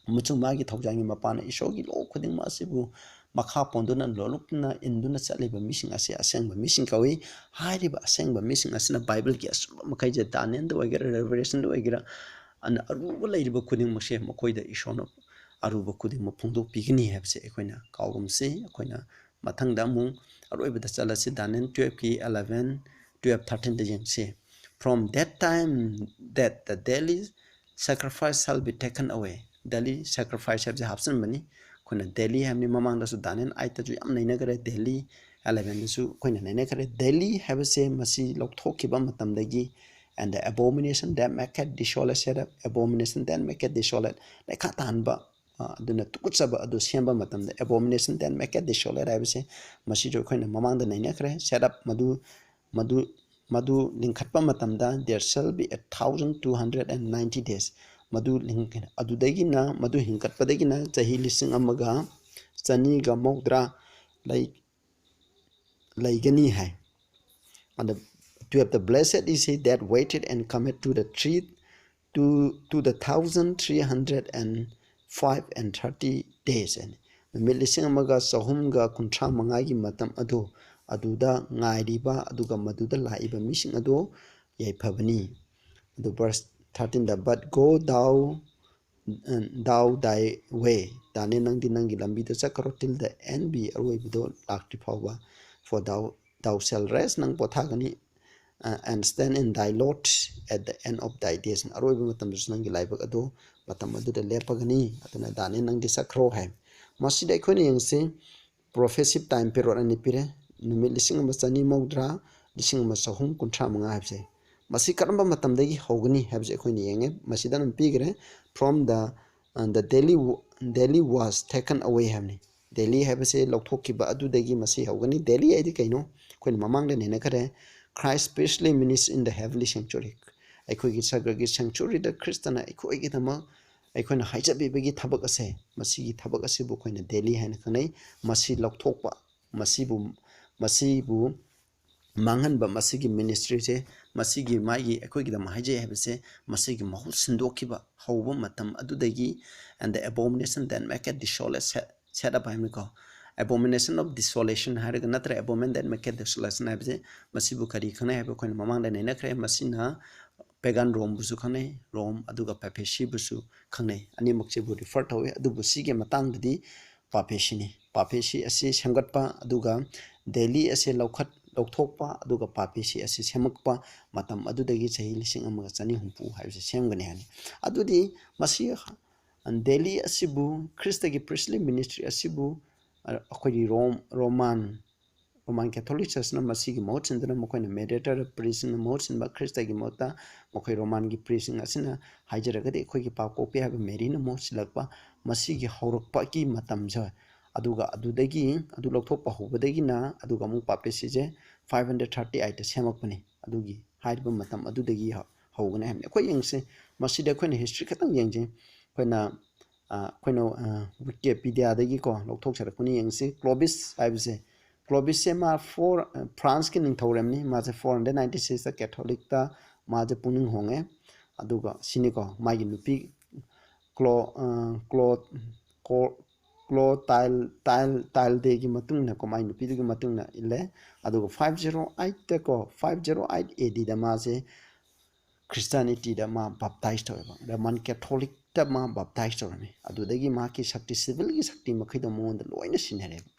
ꯑꯃꯁꯨꯡ ꯃꯥꯒꯤ ꯊꯧꯖꯥꯜꯒꯤ ꯃꯄꯥꯟꯅ ꯏꯁꯣꯔꯒꯤ ꯂꯣ ꯈꯨꯗꯤꯡꯃꯛ ꯑꯁꯤꯕꯨ ꯃꯈꯥ ꯄꯣꯟꯗꯨꯅ, ꯂꯣꯜꯂꯨꯛꯅ, ꯏꯟꯗꯨꯅ ꯆꯠꯂꯤꯕ ꯃꯤꯁꯤꯡ ꯑꯁꯤ ꯑꯁꯦꯡꯕ ꯃꯤꯁꯤꯡ ꯀꯧꯏ꯫ ꯍꯥꯏꯔꯤꯕ ꯑꯁꯦꯡꯕ ꯃꯤꯁꯤꯡ ꯑꯁꯤꯅ ꯕꯥꯏꯕꯜꯒꯤ ꯑꯆꯨꯝꯕ ꯃꯈꯩꯁꯦ, ꯗꯥꯅꯤꯌꯦꯜꯗ ꯑꯣꯏꯒꯦꯔꯥ, ꯔꯦꯚꯦꯂꯦꯁꯟꯗ ꯑꯣꯏꯒꯦꯔꯥ, ꯑꯅ ꯑꯔꯨꯕ ꯂꯩꯔꯤꯕ ꯈꯨꯗꯤꯡꯃꯛꯁꯦ ꯃꯈꯣꯏꯗ ꯏꯁꯣꯔꯅ ꯑꯔꯨꯕ ꯈꯨꯗꯤꯡꯃꯛ ꯐꯣꯡꯗꯣꯛꯄꯤꯒꯅꯤ ꯍꯥꯏꯕꯁꯦ ꯑꯩꯈꯣꯏꯅ ꯀꯥꯎꯒꯨꯝꯁꯤ꯫ ꯑꯩꯈꯣꯏꯅ ꯃꯊꯪꯗ ꯑꯃꯨꯛ ꯑꯔꯣꯏꯕꯗ ꯆꯠꯂꯁꯤ, ꯗꯥꯅꯤꯌꯦꯜ twelve ꯀꯤ eleven, twelve, thirteen ꯗ ꯌꯦꯡꯁꯤ꯫ "From that time that the daily sacrifice shall be taken away." Daily sacrifice ꯍꯥꯏꯕꯁꯦ ꯍꯥꯞꯆꯤꯟꯕꯅꯤ꯫ ꯑꯩꯈꯣꯏꯅ daily ꯍꯥꯏꯕꯅꯤ, ꯃꯃꯥꯡꯗꯁꯨ ꯗꯥꯅꯤꯌꯦꯜ eight ꯇꯁꯨ ꯌꯥꯝ ꯅꯩꯅꯈ꯭ꯔꯦ, daily eleven ꯗꯁꯨ ꯑꯩꯈꯣꯏꯅ ꯅꯩꯅꯈ꯭ꯔꯦ꯫ Daily ꯍꯥꯏꯕꯁꯦ ꯃꯁꯤ ꯂꯧꯊꯣꯛꯈꯤꯕ ꯃꯇꯝꯗꯒꯤ, "And the abomination that maketh desolate set up, abomination that maketh desolate," ꯂꯩꯈꯥ ꯇꯥꯍꯟꯕ, ꯑ, ꯑꯗꯨꯅ ꯇꯨꯀꯠꯆꯕ ꯑꯗꯨ ꯁꯦꯝꯕ ꯃꯇꯝꯗ, "Abomination that maketh desolate" ꯍꯥꯏꯕꯁꯦ ꯃꯁꯤꯁꯨ ꯑꯩꯈꯣꯏꯅ ꯃꯃꯥꯡꯗ ꯅꯩꯅꯈ꯭ꯔꯦ꯫ Set up, ꯃꯗꯨ, ꯃꯗꯨ, ꯃꯗꯨ ꯂꯤꯡꯈꯠꯄ ꯃꯇꯝꯗ, "There shall be a thousand two hundred and ninety days." ꯃꯗꯨ ꯂꯤꯡ-, ꯑꯗꯨꯗꯒꯤꯅ, ꯃꯗꯨ ꯍꯤꯡꯀꯠꯄꯗꯒꯤꯅ ꯆꯍꯤ ꯂꯤꯁꯤꯡ ꯑꯃꯒ ꯆꯅꯤꯒ ꯃꯧꯗ꯭ꯔꯥ ꯂꯩ-, ꯂꯩꯒꯅꯤ ꯍꯥꯏ꯫ ꯑꯗ twelve ꯇ, "Blessed is he that waiteth and cometh to the three, to, to the thousand three hundred and five and thirty days" ꯍꯥꯏꯅ꯫ ꯅꯨꯃꯤꯠ ꯂꯤꯁꯤꯡ ꯑꯃꯒ ꯆꯍꯨꯝꯒ ꯀꯨꯟꯊ꯭ꯔꯥ ꯃꯉꯥꯒꯤ ꯃꯇꯝ ꯑꯗꯨ ꯑꯗꯨꯗ ꯉꯥꯏꯔꯤꯕ ꯑꯗꯨꯒ ꯃꯗꯨꯗ ꯂꯥꯛꯏꯕ ꯃꯤꯁꯤꯡ ꯑꯗꯨ ꯌꯥꯏꯐꯕꯅꯤ꯫ ꯑꯗꯨ verse thirteen the, "But go thou thou thy way, Daniel, ꯅꯪꯗꯤ ꯅꯪꯒꯤ ꯂꯝꯕꯤꯗ ꯆꯠꯈ꯭ꯔꯣ, till the end, be, ꯑꯔꯣꯏꯕꯗꯣ ꯂꯥꯛꯇ꯭ꯔꯤ ꯐꯥꯎꯕ, for thou, thou shalt rest, ꯅꯪ ꯄꯣꯊꯥꯒꯅꯤ, uh, and stand in thy lot at the end of thy days, ꯑꯔꯣꯏꯕ ꯃꯇꯝꯗꯁꯨ ꯅꯪꯒꯤ ꯂꯥꯏꯕꯛ ꯑꯗꯨ ꯃꯇꯝ ꯑꯗꯨꯗ ꯂꯦꯞꯄꯒꯅꯤ, ꯑꯗꯨꯅ ꯗꯥꯅꯤꯌꯦꯜ, ꯅꯪꯗꯤ ꯆꯠꯈ꯭ꯔꯣ ꯍꯥꯏ꯫ ꯃꯁꯤꯗ ꯑꯩꯈꯣꯏꯅ ꯌꯦꯡꯁꯤ, prophecy time period ꯑꯅꯤ ꯄꯤꯔꯦ, ꯅꯨꯃꯤꯠ ꯂꯤꯁꯤꯡ ꯑꯃ ꯆꯅꯤ ꯃꯧꯗ꯭ꯔꯥ, ꯂꯤꯁꯤꯡ ꯑꯃ ꯆꯍꯨꯝ ꯀꯨꯟꯊ꯭ꯔꯥ ꯃꯉꯥ ꯍꯥꯏꯕꯁꯦ꯫ ꯃꯁꯤ ꯀꯔꯝꯕ ꯃꯇꯝꯗꯒꯤ ꯍꯧꯒꯅꯤ ꯍꯥꯏꯕꯁꯦ ꯑꯩꯈꯣꯏꯅ ꯌꯦꯡꯉꯦ꯫ ꯃꯁꯤꯗ ꯑꯗꯨꯝ ꯄꯤꯈ꯭ꯔꯦ, from the, uh, the Delhi, Delhi was taken away ꯍꯥꯏꯕꯅꯤ꯫ ꯗꯦꯜꯂꯤ ꯍꯥꯏꯕꯁꯦ ꯂꯧꯊꯣꯛꯈꯤꯕ ꯑꯗꯨꯗꯒꯤ ꯃꯁꯤ ꯍꯧꯒꯅꯤ꯫ ꯗꯦꯜꯂꯤ ꯍꯥꯏꯗꯤ ꯀꯩꯅꯣ? ꯑꯩꯈꯣꯏꯅ ꯃꯃꯥꯡꯗ ꯅꯩꯅꯈ꯭ꯔꯦ, Christ priestly ministry in the heavenly sanctuary, ꯑꯩꯈꯣꯏꯒꯤ ꯁꯔꯒꯒꯤ sanctuaryꯗ ꯈ꯭ꯔꯤꯁꯇꯅ ꯑꯩꯈꯣꯏꯒꯤꯗꯃꯛ ꯑꯩꯈꯣꯏꯅ ꯍꯥꯏꯖꯕꯤꯕꯒꯤ ꯊꯕꯛ ꯑꯁꯦ, ꯃꯁꯤꯒꯤ ꯊꯕꯛ ꯑꯁꯤꯕꯨ ꯑꯩꯈꯣꯏꯅ ꯗꯦꯜꯂꯤ ꯍꯥꯏꯅ ꯈꯪꯅꯩ꯫ ꯃꯁꯤ ꯂꯧꯊꯣꯛꯄ, ꯃꯁꯤꯕꯨ, ꯃꯁꯤꯕꯨ ꯃꯥꯡꯍꯟꯕ, ꯃꯁꯤꯒꯤ ministryꯁꯦ, ꯃꯁꯤꯒꯤ ꯃꯥꯒꯤ ꯑꯩꯈꯣꯏꯒꯤꯗꯃꯛ ꯍꯥꯏꯖꯩ ꯍꯥꯏꯕꯁꯦ, ꯃꯁꯤꯒꯤ ꯃꯍꯨꯠ ꯁꯤꯟꯗꯣꯛꯈꯤꯕ, ꯍꯧꯕ ꯃꯇꯝ ꯑꯗꯨꯗꯒꯤ, and the abomination that maketh desolate set, set up ꯍꯥꯏꯕꯅꯤꯀꯣ꯫ Abomination of desolation ꯍꯥꯏꯔꯒ, ꯅꯠꯇ꯭ꯔꯒ abomination that maketh desolation ꯍꯥꯏꯕꯁꯦ, ꯃꯁꯤꯕꯨ ꯀꯔꯤ ꯈꯪꯅꯩ ꯍꯥꯏꯕ ꯑꯩꯈꯣꯏꯅ ꯃꯃꯥꯡꯗ ꯅꯩꯅꯈ꯭ꯔꯦ꯫ ꯃꯁꯤꯅ pagan Romeꯕꯨꯁꯨ ꯈꯪꯅꯩ, Rome ꯑꯗꯨꯒ papacyꯕꯨꯁꯨ ꯈꯪꯅꯩ꯫ ꯑꯅꯤꯃꯛꯁꯤꯕꯨ refer ꯇꯧꯏ꯫ ꯑꯗꯨꯕꯨ ꯁꯤꯒꯤ ꯃꯇꯥꯡꯗꯗꯤ papacyꯅꯤ꯫ Papacy ꯑꯁꯤ ꯁꯦꯝꯒꯠꯄ, ꯑꯗꯨꯒ ꯗꯦꯜꯂꯤ ꯑꯁꯤ ꯂꯧꯈꯠ-, ꯂꯧꯊꯣꯛꯄ, ꯑꯗꯨꯒ papacy ꯑꯁꯤ ꯁꯦꯝꯃꯛꯄ ꯃꯇꯝ ꯑꯗꯨꯗꯒꯤ ꯆꯍꯤ ꯂꯤꯁꯤꯡ ꯑꯃꯒ ꯆꯅꯤ ꯍꯨꯝꯐꯨ ꯍꯥꯏꯕꯁꯤ ꯁꯦꯝꯒꯅꯤ ꯍꯥꯏꯅꯤ꯫ ꯑꯗꯨꯗꯤ ꯃꯁꯤ, ꯗꯦꯜꯂꯤ ꯑꯁꯤꯕꯨ, ꯈ꯭ꯔꯤꯁꯇꯒꯤ priestly ministry ꯑꯁꯤꯕꯨ, ꯑ, ꯑꯩꯈꯣꯏꯒꯤ Rome, Roman, Roman Catholic Churchꯅ ꯃꯁꯤꯒꯤ ꯃꯍꯨꯠ ꯁꯤꯟꯗꯨꯅ, ꯃꯈꯣꯏꯅ mediator priestꯅ ꯃꯍꯨꯠ ꯁꯤꯟꯕ, ꯈ꯭ꯔꯤꯁꯇꯒꯤ ꯃꯍꯨꯠꯇ ꯃꯈꯣꯏ Romanꯒꯤ priestꯁꯤꯡ ꯑꯁꯤꯅ, ꯍꯥꯏꯖꯔꯒꯗꯤ ꯑꯩꯈꯣꯏꯒꯤ ꯄꯥꯞ ꯀꯣꯛꯄꯤ ꯍꯥꯏꯕ ꯃꯦꯔꯤꯅ ꯃꯍꯨꯠ ꯁꯤꯜꯂꯛꯄ, ꯃꯁꯤꯒꯤ ꯍꯧꯔꯛꯄꯒꯤ ꯃꯇꯝꯁꯦ, ꯑꯗꯨꯒ ꯑꯗꯨꯗꯒꯤ, ꯑꯗꯨ ꯂꯧꯊꯣꯛꯄ ꯍꯧꯕꯗꯒꯤꯅ, ꯑꯗꯨꯒ ꯑꯃꯨꯛ papacyꯁꯦ five hundred thirty eightꯇ ꯁꯦꯝꯃꯛꯄꯅꯤ꯫ ꯑꯗꯨꯒꯤ ꯍꯥꯏꯔꯤꯕ ꯃꯇꯝ ꯑꯗꯨꯗꯒꯤ ꯍꯧ-, ꯍꯧꯒꯅꯤ ꯍꯥꯏꯕꯅꯤ꯫ ꯑꯩꯈꯣꯏ ꯌꯦꯡꯁꯤ, ꯃꯁꯤꯗ ꯑꯩꯈꯣꯏꯅ history ꯈꯛꯇꯪ ꯌꯦꯡꯁꯤ꯫ ꯑꯩꯈꯣꯏꯅ, ꯑ, ꯑꯩꯈꯣꯏꯅ, ꯑ, Wikipediaꯗꯒꯤꯀꯣ ꯂꯧꯊꯣꯛꯆꯔꯛꯄꯅꯤ꯫ ꯌꯦꯡꯁꯤ, Clovis ꯍꯥꯏꯕꯁꯦ, Clovisꯁꯦ ꯃꯥ four, ꯑ, Franceꯀꯤ ꯅꯤꯡꯊꯧꯔꯦꯝꯅꯤ꯫ ꯃꯥꯁꯦ four hundred ninety sixꯇ Catholicꯇ ꯃꯥꯁꯦ ꯄꯨꯛꯅꯤꯡ ꯍꯣꯡꯉꯦ꯫ ꯑꯗꯨꯒ ꯁꯤꯅꯤꯀꯣ, ꯃꯥꯒꯤ ꯅꯨꯄꯤ ꯀ꯭ꯂꯣ-, ꯑ, ꯀ꯭ꯂꯣ-, ꯀꯣ-, ꯀ꯭ꯂꯣꯇꯥꯏꯜ-, ꯇꯥꯏꯜ-, ꯇꯥꯏꯜꯗꯦꯒꯤ ꯃꯇꯨꯡ ꯏꯟꯅꯀꯣ, ꯃꯥꯒꯤ ꯅꯨꯄꯤꯗꯨꯒꯤ ꯃꯇꯨꯡ ꯏꯟꯅ ꯏꯜꯂꯦ꯫ ꯑꯗꯨꯒ five zero eightꯇꯀꯣ, five zero eight ADꯗ ꯃꯥꯁꯦ Christianityꯗ ꯃꯥ baptize ꯇꯧꯋꯦꯕ, Roman Catholic ꯃꯥ ꯕꯥꯞꯇꯥꯏꯁ ꯇꯧꯔꯝꯃꯤ꯫ ꯑꯗꯨꯗꯒꯤ ꯃꯍꯥꯛꯀꯤ ꯁꯛꯇꯤ, ꯁꯤꯚꯤꯜꯒꯤ ꯁꯛꯇꯤ ꯃꯈꯩꯗꯣ ꯃꯉꯣꯟꯗ ꯂꯣꯏꯅ ꯁꯤꯟꯅꯔꯦꯕ꯫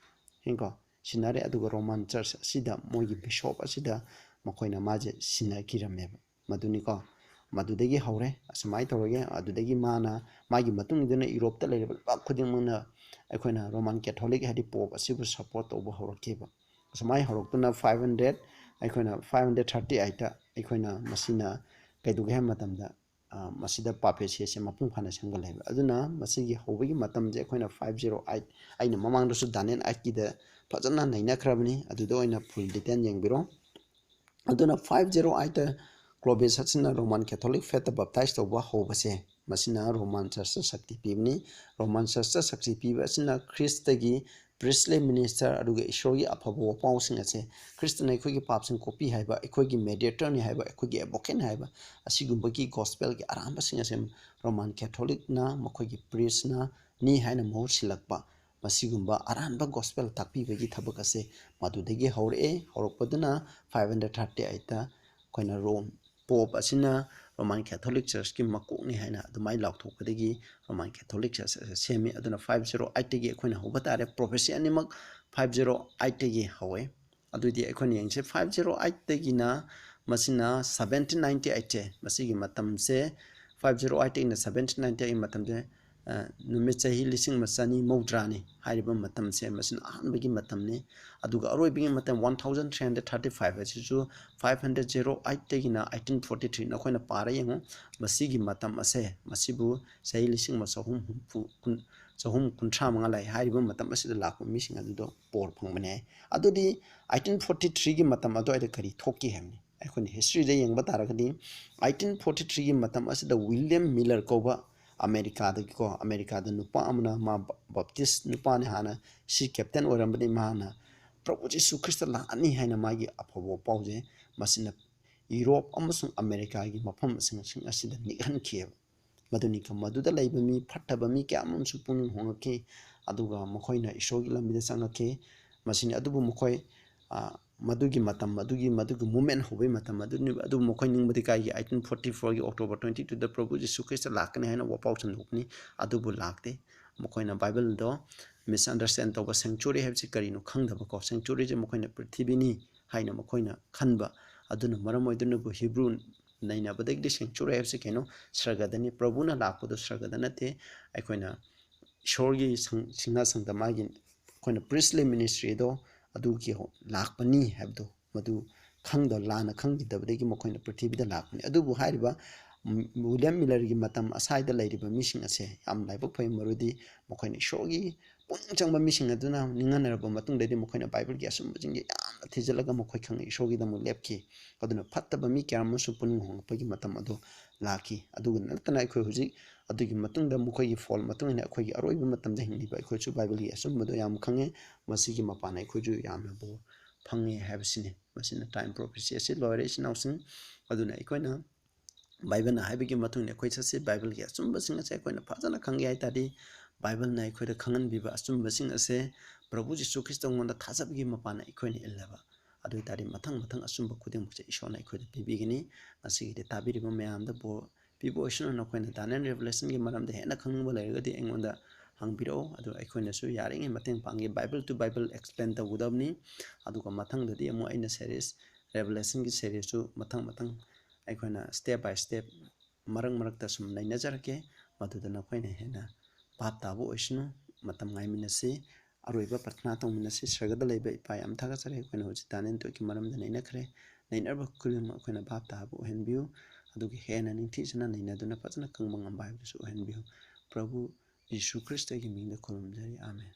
ꯌꯦꯡꯀꯣ, ꯁꯤꯟꯅꯔꯦ꯫ ꯑꯗꯨꯒ ꯔꯣꯃꯥꯟ ꯆꯔꯆ ꯑꯁꯤꯗ, ꯃꯣꯏꯒꯤ ꯕꯤꯁꯣꯞ ꯑꯁꯤꯗ ꯃꯈꯣꯏꯅ ꯃꯥꯁꯦ ꯁꯤꯟꯅꯈꯤꯔꯝꯃꯦꯕ꯫ ꯃꯗꯨꯅꯤꯀꯣ, ꯃꯗꯨꯗꯒꯤ ꯍꯧꯔꯦ꯫ ꯑꯁꯨꯃꯥꯏꯅ ꯇꯧꯔꯒ ꯑꯗꯨꯗꯒꯤ ꯃꯥꯅ, ꯃꯥꯒꯤ ꯃꯇꯨꯡ ꯏꯟꯗꯨꯅ ꯌꯨꯔꯣꯞꯇ ꯂꯩꯔꯤꯕ ꯂꯩꯕꯥꯛ ꯈꯨꯗꯤꯡꯃꯛꯅ ꯑꯩꯈꯣꯏꯅ ꯔꯣꯃꯥꯟ ꯀꯦꯊꯣꯂꯤꯛ, ꯍꯥꯏꯗꯤ ꯄꯣꯞ ꯑꯁꯤꯕꯨ ꯁꯞꯄꯣꯔꯠ ꯇꯧꯕ ꯍꯧꯔꯛꯈꯤꯕ꯫ ꯑꯁꯨꯃꯥꯏꯅ ꯍꯧꯔꯛꯇꯨꯅ ꯐꯥꯏꯚ ꯍꯟꯗ꯭ꯔꯦꯠ, ꯑꯩꯈꯣꯏꯅ ꯐꯥꯏꯚ ꯍꯟꯗ꯭ꯔꯦꯠ ꯊꯥꯔꯇꯤ ꯑꯩꯠꯇ ꯑꯩꯈꯣꯏꯅ ꯃꯁꯤꯅ ꯀꯩꯗꯧꯒꯦ ꯍꯥꯏꯕ ꯃꯇꯝꯗ, ꯑ, ꯃꯁꯤꯗ ꯄꯥꯄꯦꯁꯤ ꯑꯁꯤ ꯃꯄꯨꯡ ꯐꯥꯅ ꯁꯦꯝꯒꯠꯂꯦꯕ꯫ ꯑꯗꯨꯅ ꯃꯁꯤꯒꯤ ꯍꯧꯕꯒꯤ ꯃꯇꯝꯁꯦ ꯑꯩꯈꯣꯏꯅ ꯐꯥꯏꯚ ꯖꯦꯔꯣ ꯑꯩꯠ, ꯑꯩꯅ ꯃꯃꯥꯡꯗꯁꯨ ꯗꯥꯅꯤꯌꯦꯜ ꯑꯩꯠꯀꯤꯗ ꯐꯖꯅ ꯅꯩꯅꯈ꯭ꯔꯕꯅꯤ, ꯑꯗꯨꯗ ꯑꯣꯏꯅ ꯐꯨꯜ ꯗꯤꯇꯦꯜ ꯌꯦꯡꯕꯤꯔꯣ꯫ ꯑꯗꯨꯅ ꯐꯥꯏꯚ ꯖꯦꯔꯣ ꯑꯩꯠꯇ ꯀ꯭ꯂꯣꯕꯦꯁ ꯑꯁꯤꯅ ꯔꯣꯃꯥꯟ ꯀꯦꯊꯣꯂꯤꯛ ꯐꯦꯠꯇ ꯕꯞꯇꯥꯏꯁ ꯇꯧꯕ ꯍꯧꯕꯁꯦ, ꯃꯁꯤꯅ ꯔꯣꯃꯥꯟ ꯆꯔꯆꯇ ꯁꯛꯇꯤ ꯄꯤꯕꯅꯤ꯫ ꯔꯣꯃꯥꯟ ꯆꯔꯆꯇ ꯁꯛꯇꯤ ꯄꯤꯕ ꯑꯁꯤꯅ ꯈ꯭ꯔꯤꯁꯇꯒꯤ ꯄ꯭ꯔꯤꯁꯂꯤ ꯃꯤꯅꯤꯁꯇꯔ, ꯑꯗꯨꯒ ꯏꯁꯣꯔꯒꯤ ꯑꯐꯕ ꯋꯥꯄꯥꯎꯁꯤꯡ ꯑꯁꯦ, ꯈ꯭ꯔꯤꯁꯇꯅ ꯑꯩꯈꯣꯏꯒꯤ ꯄꯥꯞꯁꯤꯡ ꯀꯣꯛꯄꯤ ꯍꯥꯏꯕ, ꯑꯩꯈꯣꯏꯒꯤ ꯃꯦꯗꯤꯌꯦꯇꯔꯅꯤ ꯍꯥꯏꯕ, ꯑꯩꯈꯣꯏꯒꯤ ꯑꯦꯗꯚꯣꯀꯦꯠꯅꯤ ꯍꯥꯏꯕ, ꯑꯁꯤꯒꯨꯝꯕꯒꯤ ꯒꯣꯁꯄꯦꯜꯒꯤ ꯑꯔꯥꯟꯕꯁꯤꯡ ꯑꯁꯦ ꯔꯣꯃꯥꯟ ꯀꯦꯊꯣꯂꯤꯛꯅ ꯃꯈꯣꯏꯒꯤ ꯄ꯭ꯔꯤꯁꯅ ꯅꯤ ꯍꯥꯏꯅ ꯃꯍꯨꯠ ꯁꯤꯜꯂꯛꯄ, ꯃꯁꯤꯒꯨꯝꯕ ꯑꯔꯥꯟꯕ ꯒꯣꯁꯄꯦꯜ ꯇꯥꯛꯄꯤꯕꯒꯤ ꯊꯕꯛ ꯑꯁꯦ ꯃꯗꯨꯗꯒꯤ ꯍꯧꯔꯛꯑꯦ꯫ ꯍꯧꯔꯛꯄꯗꯨꯅ ꯐꯥꯏꯚ ꯍꯟꯗ꯭ꯔꯦꯠ ꯊꯥꯔꯇꯤ ꯑꯩꯠꯇ ꯑꯩꯈꯣꯏꯅ ꯔꯣꯝ ꯄꯣꯞ ꯑꯁꯤꯅ ꯔꯣꯃꯥꯟ ꯀꯦꯊꯣꯂꯤꯛ ꯆꯔꯆꯀꯤ ꯃꯀꯣꯛꯅꯤ ꯍꯥꯏꯅ ꯑꯗꯨꯃꯥꯏꯅ ꯂꯥꯎꯊꯣꯛꯄꯗꯒꯤ ꯔꯣꯃꯥꯟ ꯀꯦꯊꯣꯂꯤꯛ ꯆꯔꯆ ꯑꯁꯤ ꯁꯦꯝꯃꯤ꯫ ꯑꯗꯨꯅ ꯐꯥꯏꯚ ꯖꯦꯔꯣ ꯑꯩꯠꯇꯒꯤ ꯑꯩꯈꯣꯏꯅ ꯍꯧꯕ ꯇꯥꯔꯦ꯫ ꯄ꯭ꯔꯣꯐꯦꯁꯤ ꯑꯅꯤꯃꯛ ꯐꯥꯏꯚ ꯖꯦꯔꯣ ꯑꯩꯠꯇꯒꯤ ꯍꯧꯋꯦ꯫ ꯑꯗꯨꯗꯤ ꯑꯩꯈꯣꯏꯅ ꯌꯦꯡꯁꯦ, ꯐꯥꯏꯚ ꯖꯦꯔꯣ ꯑꯩꯠꯇꯒꯤꯅ ꯃꯁꯤꯅ ꯁꯕꯦꯟꯇꯤꯟ ꯅꯥꯏꯟꯇꯤ ꯑꯩꯠꯁꯦ, ꯃꯁꯤꯒꯤ ꯃꯇꯝꯁꯦ, ꯐꯥꯏꯚ ꯖꯦꯔꯣ ꯑꯩꯠꯇꯒꯤꯅ ꯁꯕꯦꯟꯇꯤꯟ ꯅꯥꯏꯟꯇꯤ ꯑꯩꯠ ꯃꯇꯝꯁꯦ, ꯑ, ꯅꯨꯃꯤꯠ ꯆꯍꯤ ꯂꯤꯁꯤꯡ ꯑꯃ ꯆꯅꯤ ꯃꯧꯗ꯭ꯔꯥꯅꯤ ꯍꯥꯏꯔꯤꯕ ꯃꯇꯝꯁꯦ, ꯃꯁꯤꯅ ꯑꯍꯥꯟꯕꯒꯤ ꯃꯇꯝꯅꯤ꯫ ꯑꯗꯨꯒ ꯑꯔꯣꯏꯕꯒꯤ ꯃꯇꯝ one thousand three hundred thirty five ꯑꯁꯤꯁꯨ ꯐꯥꯏꯚ ꯍꯟꯗ꯭ꯔꯦꯠ ꯖꯦꯔꯣ ꯑꯩꯠꯇꯒꯤꯅ ꯑꯩꯠꯇꯤꯟ ꯐꯣꯔꯇꯤ ꯊ꯭ꯔꯤ, ꯅꯈꯣꯏꯅ ꯄꯥꯔ ꯌꯦꯡꯉꯨ, ꯃꯁꯤꯒꯤ ꯃꯇꯝ ꯑꯁꯦ, ꯃꯁꯤꯕꯨ ꯆꯍꯤ ꯂꯤꯁꯤꯡ ꯑꯃ ꯆꯍꯨꯝ ꯍꯨꯝꯐꯨ, ꯀꯨꯟ, ꯆꯍꯨꯝ ꯀꯨꯟꯊ꯭ꯔꯥ ꯃꯉꯥ ꯂꯩ ꯍꯥꯏꯔꯤꯕ ꯃꯇꯝ ꯑꯁꯤꯗ ꯂꯥꯛꯄ ꯃꯤꯁꯤꯡ ꯑꯗꯨꯗꯣ ꯄꯣꯔ ꯐꯪꯕꯅꯦ꯫ ꯑꯗꯨꯗꯤ ꯑꯩꯠꯇꯤꯟ ꯐꯣꯔꯇꯤ ꯊ꯭ꯔꯤꯒꯤ ꯃꯇꯝ ꯑꯗꯨꯋꯥꯏꯗ ꯀꯔꯤ ꯊꯣꯛꯈꯤ ꯍꯥꯏꯕꯅꯤ? ꯑꯩꯈꯣꯏꯅ ꯍꯤꯁꯇ꯭ꯔꯤꯗ ꯌꯦꯡꯕ ꯇꯥꯔꯒꯗꯤ, ꯑꯩꯠꯇꯤꯟ ꯐꯣꯔꯇꯤ ꯊ꯭ꯔꯤꯒꯤ ꯃꯇꯝ ꯑꯁꯤꯗ ꯋꯤꯂꯤꯌꯝ ꯃꯤꯂꯔ ꯀꯧꯕ ꯑꯃꯦꯔꯤꯀꯥꯗꯒꯤꯀꯣ, ꯑꯃꯦꯔꯤꯀꯥꯗ ꯅꯨꯄꯥ ꯑꯃꯅ, ꯃꯥ ꯕ-, ꯕꯞꯇꯤꯁ ꯅꯨꯄꯥꯅꯤ, ꯍꯥꯟꯅ ꯁꯤ ꯀꯦꯞꯇꯦꯟ ꯑꯣꯏꯔꯝꯕꯅꯤ, ꯃꯥꯅ ꯄ꯭ꯔꯚꯨ ꯖꯤꯁꯨ ꯈ꯭ꯔꯤꯁꯇ ꯂꯥꯛꯑꯅꯤ ꯍꯥꯏꯅ ꯃꯥꯒꯤ ꯑꯐꯕ ꯄꯥꯎꯁꯦ ꯃꯁꯤꯅ ꯌꯨꯔꯣꯞ ꯑꯃꯁꯨꯡ ꯑꯃꯦꯔꯤꯀꯥꯒꯤ ꯃꯐꯝꯁꯤꯡ ꯑꯁꯤꯗ ꯅꯤꯛꯍꯟꯈꯤꯑꯕ꯫ ꯃꯗꯨꯅꯤ, ꯃꯗꯨꯗ ꯂꯩꯕ ꯃꯤ ꯐꯠꯇꯕ ꯃꯤ ꯀꯌꯥ ꯑꯃꯁꯨ ꯄꯨꯛꯅꯤꯡ ꯍꯣꯡꯂꯛꯈꯤ, ꯑꯗꯨꯒ ꯃꯈꯣꯏꯅ ꯏꯁꯣꯔꯒꯤ ꯂꯝꯕꯤꯗ ꯆꯪꯂꯛꯈꯤ꯫ ꯃꯁꯤꯅꯤ, ꯑꯗꯨꯕꯨ ꯃꯈꯣꯏ, ꯑ, ꯃꯗꯨꯒꯤ ꯃꯇꯝ ꯑꯗꯨꯒꯤ, ꯃꯗꯨꯒꯤ movement ꯍꯧꯕꯒꯤ ꯃꯇꯝ ꯑꯗꯨꯅꯤ꯫ ꯑꯗꯨꯕꯨ ꯃꯈꯣꯏ ꯅꯤꯡꯕꯗꯤ ꯀꯥꯏꯒꯤ? eighteen forty fourꯒꯤ October twenty twoꯗ ꯄ꯭ꯔꯚꯨ Jesus Christ ꯂꯥꯛꯀꯅꯤ ꯍꯥꯏꯅ ꯋꯥꯄꯥꯎ ꯁꯟꯗꯣꯛꯄꯅꯤ, ꯑꯗꯨꯕꯨ ꯂꯥꯛꯇꯦ꯫ ꯃꯈꯣꯏꯅ ꯕꯥꯏꯕꯜꯗꯣ misunderstand ꯇꯧꯕ, sanctuary ꯍꯥꯏꯕꯁꯤ ꯀꯔꯤꯅꯣ ꯈꯪꯗꯕꯀꯣ, sanctuaryꯁꯦ ꯃꯈꯣꯏꯅ ꯄ꯭ꯔꯤꯊꯤꯕꯤꯅꯤ ꯍꯥꯏꯅ ꯃꯈꯣꯏꯅ ꯈꯟꯕ꯫ ꯑꯗꯨꯅ ꯃꯔꯝ ꯑꯣꯏꯗꯨꯅꯕꯨ ꯍꯤꯕ꯭ꯔꯨ ꯅꯩꯅꯕꯗꯒꯤꯗꯤ sanctuary ꯍꯥꯏꯕꯁꯤ ꯀꯩꯅꯣ? ꯁꯔꯒꯗꯅꯤ꯫ ꯄ꯭ꯔꯚꯨꯅ ꯂꯥꯛꯄꯗꯣ ꯁꯔꯒꯗ ꯅꯠꯇꯦ꯫ ꯑꯩꯈꯣꯏꯅ ꯏꯁꯣꯔꯒꯤ ꯁꯪ-, ꯁꯤꯡꯍꯥꯁꯅꯗ ꯃꯥꯒꯤ ꯑꯩꯈꯣꯏꯅ priestly ministryꯗꯣ ꯑꯗꯨꯒꯤ ꯂꯥꯛꯄꯅꯤ ꯍꯥꯏꯕꯗꯣ ꯃꯗꯨ ꯈꯪꯗ-, ꯂꯥꯟꯅ ꯈꯪꯈꯤꯗꯕꯗꯒꯤ ꯃꯈꯣꯏꯅ ꯄ꯭ꯔꯤꯊꯤꯕꯤꯗ ꯂꯥꯛꯄꯅꯤ꯫ ꯑꯗꯨꯕꯨ ꯍꯥꯏꯔꯤꯕ, ꯎꯝ, ꯋꯤꯂꯤꯌꯝ ꯃꯤꯂꯔꯒꯤ ꯃꯇꯝ ꯑꯁ꯭ꯋꯥꯏꯗ ꯂꯩꯔꯤꯕ ꯃꯤꯁꯤꯡ ꯑꯁꯦ ꯌꯥꯝ ꯂꯥꯏꯕꯛ ꯐꯩ, ꯃꯔꯨꯗꯤ ꯃꯈꯣꯏꯅ ꯏꯁꯣꯔꯒꯤ ꯄꯨꯛꯅꯤꯡ ꯆꯪꯕ ꯃꯤꯁꯤꯡ ꯑꯗꯨꯅ ꯅꯤꯡꯍꯟꯅꯔꯕ ꯃꯇꯨꯡꯗꯗꯤ ꯃꯈꯣꯏꯅ ꯕꯥꯏꯕꯜꯒꯤ ꯑꯆꯨꯝꯕꯁꯤꯡꯁꯦ ꯌꯥꯝꯅ ꯊꯤꯖꯤꯜꯂꯒ ꯃꯈꯣꯏ ꯈꯪꯅ ꯏꯁꯣꯔꯒꯤꯗꯃꯛ ꯂꯦꯞꯈꯤ꯫ ꯑꯗꯨꯅ ꯐꯠꯇꯕ ꯃꯤ ꯀꯌꯥ ꯑꯃꯁꯨ ꯄꯨꯛꯅꯤꯡ ꯍꯣꯡꯂꯛꯄꯒꯤ ꯃꯇꯝ ꯑꯗꯨ ꯂꯥꯛꯈꯤ꯫ ꯑꯗꯨꯒ ꯅꯠꯇꯅ ꯑꯩꯈꯣꯏ ꯍꯧꯖꯤꯛ ꯑꯗꯨꯒꯤ ꯃꯇꯨꯡꯗ ꯃꯈꯣꯏꯒꯤ ꯐꯣꯜ ꯃꯇꯨꯡ ꯏꯟꯅ ꯑꯩꯈꯣꯏꯒꯤ ꯑꯔꯣꯏꯕ ꯃꯇꯝꯗ ꯍꯤꯡꯂꯤꯕ ꯑꯩꯈꯣꯏꯁꯨ ꯕꯥꯏꯕꯜꯒꯤ ꯑꯆꯨꯝꯕꯗꯣ ꯌꯥꯝ ꯈꯪꯉꯦ꯫ ꯃꯁꯤꯒꯤ ꯃꯄꯥꯟꯅ ꯑꯩꯈꯣꯏꯁꯨ ꯌꯥꯝꯅ ꯕꯣꯔ ꯐꯪꯉꯦ ꯍꯥꯏꯕꯁꯤꯅꯤ꯫ ꯃꯁꯤꯅ time prophecy ꯑꯁꯤ ꯂꯣꯏꯔꯦ, ꯏꯆꯤꯟ ꯏꯅꯥꯎꯁꯤꯡ꯫ ꯑꯗꯨꯅ ꯑꯩꯈꯣꯏꯅ ꯕꯥꯏꯕꯜꯅ ꯍꯥꯏꯕꯒꯤ ꯃꯇꯨꯡ ꯏꯟꯅ ꯑꯩꯈꯣꯏ ꯆꯠꯁꯤ꯫ ꯕꯥꯏꯕꯜꯒꯤ ꯑꯆꯨꯝꯕꯁꯤꯡ ꯑꯁꯦ ꯑꯩꯈꯣꯏꯅ ꯐꯖꯅ ꯈꯪꯒꯦ ꯍꯥꯏ ꯇꯥꯔꯗꯤ, ꯕꯥꯏꯕꯜꯅ ꯑꯩꯈꯣꯏꯗ ꯈꯪꯍꯟꯕꯤꯕ ꯑꯆꯨꯝꯕꯁꯤꯡ ꯑꯁꯦ ꯄ꯭ꯔꯚꯨ ꯖꯤꯁꯨ ꯈ꯭ꯔꯤꯁꯇꯉꯣꯟꯗ ꯊꯥꯖꯕꯒꯤ ꯃꯄꯥꯟꯅ ꯑꯩꯈꯣꯏꯅ ꯏꯜꯂꯕ, ꯑꯗꯨ ꯑꯣꯏ ꯇꯥꯔꯗꯤ ꯃꯊꯪ ꯃꯊꯪ ꯑꯆꯨꯝꯕ ꯈꯨꯗꯤꯡꯃꯛꯁꯦ ꯏꯁꯣꯔꯅ ꯑꯩꯈꯣꯏꯗ ꯄꯤꯕꯤꯒꯅꯤ꯫ ꯉꯁꯤꯒꯤꯗꯤ ꯇꯥꯕꯤꯔꯤꯕ ꯃꯌꯥꯝꯗ ꯕꯣꯔ ꯄꯤꯕ ꯑꯣꯏꯁꯅꯨ꯫ ꯅꯈꯣꯏꯅ ꯗꯥꯅꯤꯌꯦꯜ ꯔꯦꯚꯦꯂꯦꯁꯟꯒꯤ ꯃꯔꯝꯗ ꯍꯦꯟꯅ ꯈꯪꯅꯤꯡꯕ ꯂꯩꯔꯒꯗꯤ ꯑꯩꯉꯣꯟꯗ ꯍꯪꯕꯤꯔꯛꯑꯣ, ꯑꯗꯨ ꯑꯩꯈꯣꯏꯅꯁꯨ ꯌꯥꯔꯤꯉꯩ ꯃꯇꯦꯡ ꯄꯥꯡꯒꯦ꯫ Bible to Bible explain ꯇꯧꯒꯗꯕꯅꯤ꯫ ꯑꯗꯨꯒ ꯃꯊꯪꯗꯗꯤ ꯑꯃꯨꯛ ꯑꯩꯅ series, ꯔꯦꯚꯦꯂꯦꯁꯟꯒꯤ seriesꯁꯨ ꯃꯊꯪ ꯃꯊꯪ ꯑꯩꯈꯣꯏꯅ step by step ꯃꯔꯛ ꯃꯔꯛꯇ ꯁꯨꯝ ꯅꯩꯅꯖꯔꯛꯀꯦ꯫ ꯃꯗꯨꯗ ꯅꯈꯣꯏꯅ ꯍꯦꯟꯅ ꯚꯥꯞ ꯇꯥꯕ ꯑꯣꯏꯁꯅꯨ꯫ ꯃꯇꯝ ꯉꯥꯏꯃꯤꯟꯅꯁꯤ꯫ ꯑꯔꯣꯏꯕ ꯄ꯭ꯔꯊꯅꯥ ꯇꯧꯃꯤꯟꯅꯁꯤ꯫ ꯁꯔꯒꯗ ꯂꯩꯕ ꯏꯄꯥ, ꯌꯥꯝ ꯊꯥꯒꯠꯆꯔꯤ, ꯑꯩꯈꯣꯏꯅ ꯍꯧꯖꯤꯛ ꯗꯥꯅꯤꯌꯦꯜ ꯇꯨꯒꯤ ꯃꯔꯝꯗ ꯅꯩꯅꯈ꯭ꯔꯦ꯫ ꯅꯩꯅꯔꯕ ꯈꯨꯗꯤꯡꯃꯛ ꯑꯩꯈꯣꯏꯅ ꯚꯥꯞ ꯇꯥꯕ ꯑꯣꯏꯍꯟꯕꯤꯌꯨ꯫ ꯑꯗꯨꯒ ꯍꯦꯟꯅ ꯅꯤꯡꯊꯤꯖꯅ ꯅꯩꯅꯗꯨꯅ ꯐꯖꯅ ꯈꯪꯕ ꯉꯝꯕ ꯍꯥꯏꯕꯗꯨꯁꯨ ꯑꯣꯏꯍꯟꯕꯤꯌꯨ꯫ ꯄ꯭ꯔꯚꯨ ꯌꯤꯁꯨ ꯈ꯭ꯔꯤꯁꯇꯒꯤ ꯃꯤꯡꯗ ꯈꯨꯔꯨꯝꯖꯔꯤ꯫ ꯑꯥꯃꯦꯟ꯫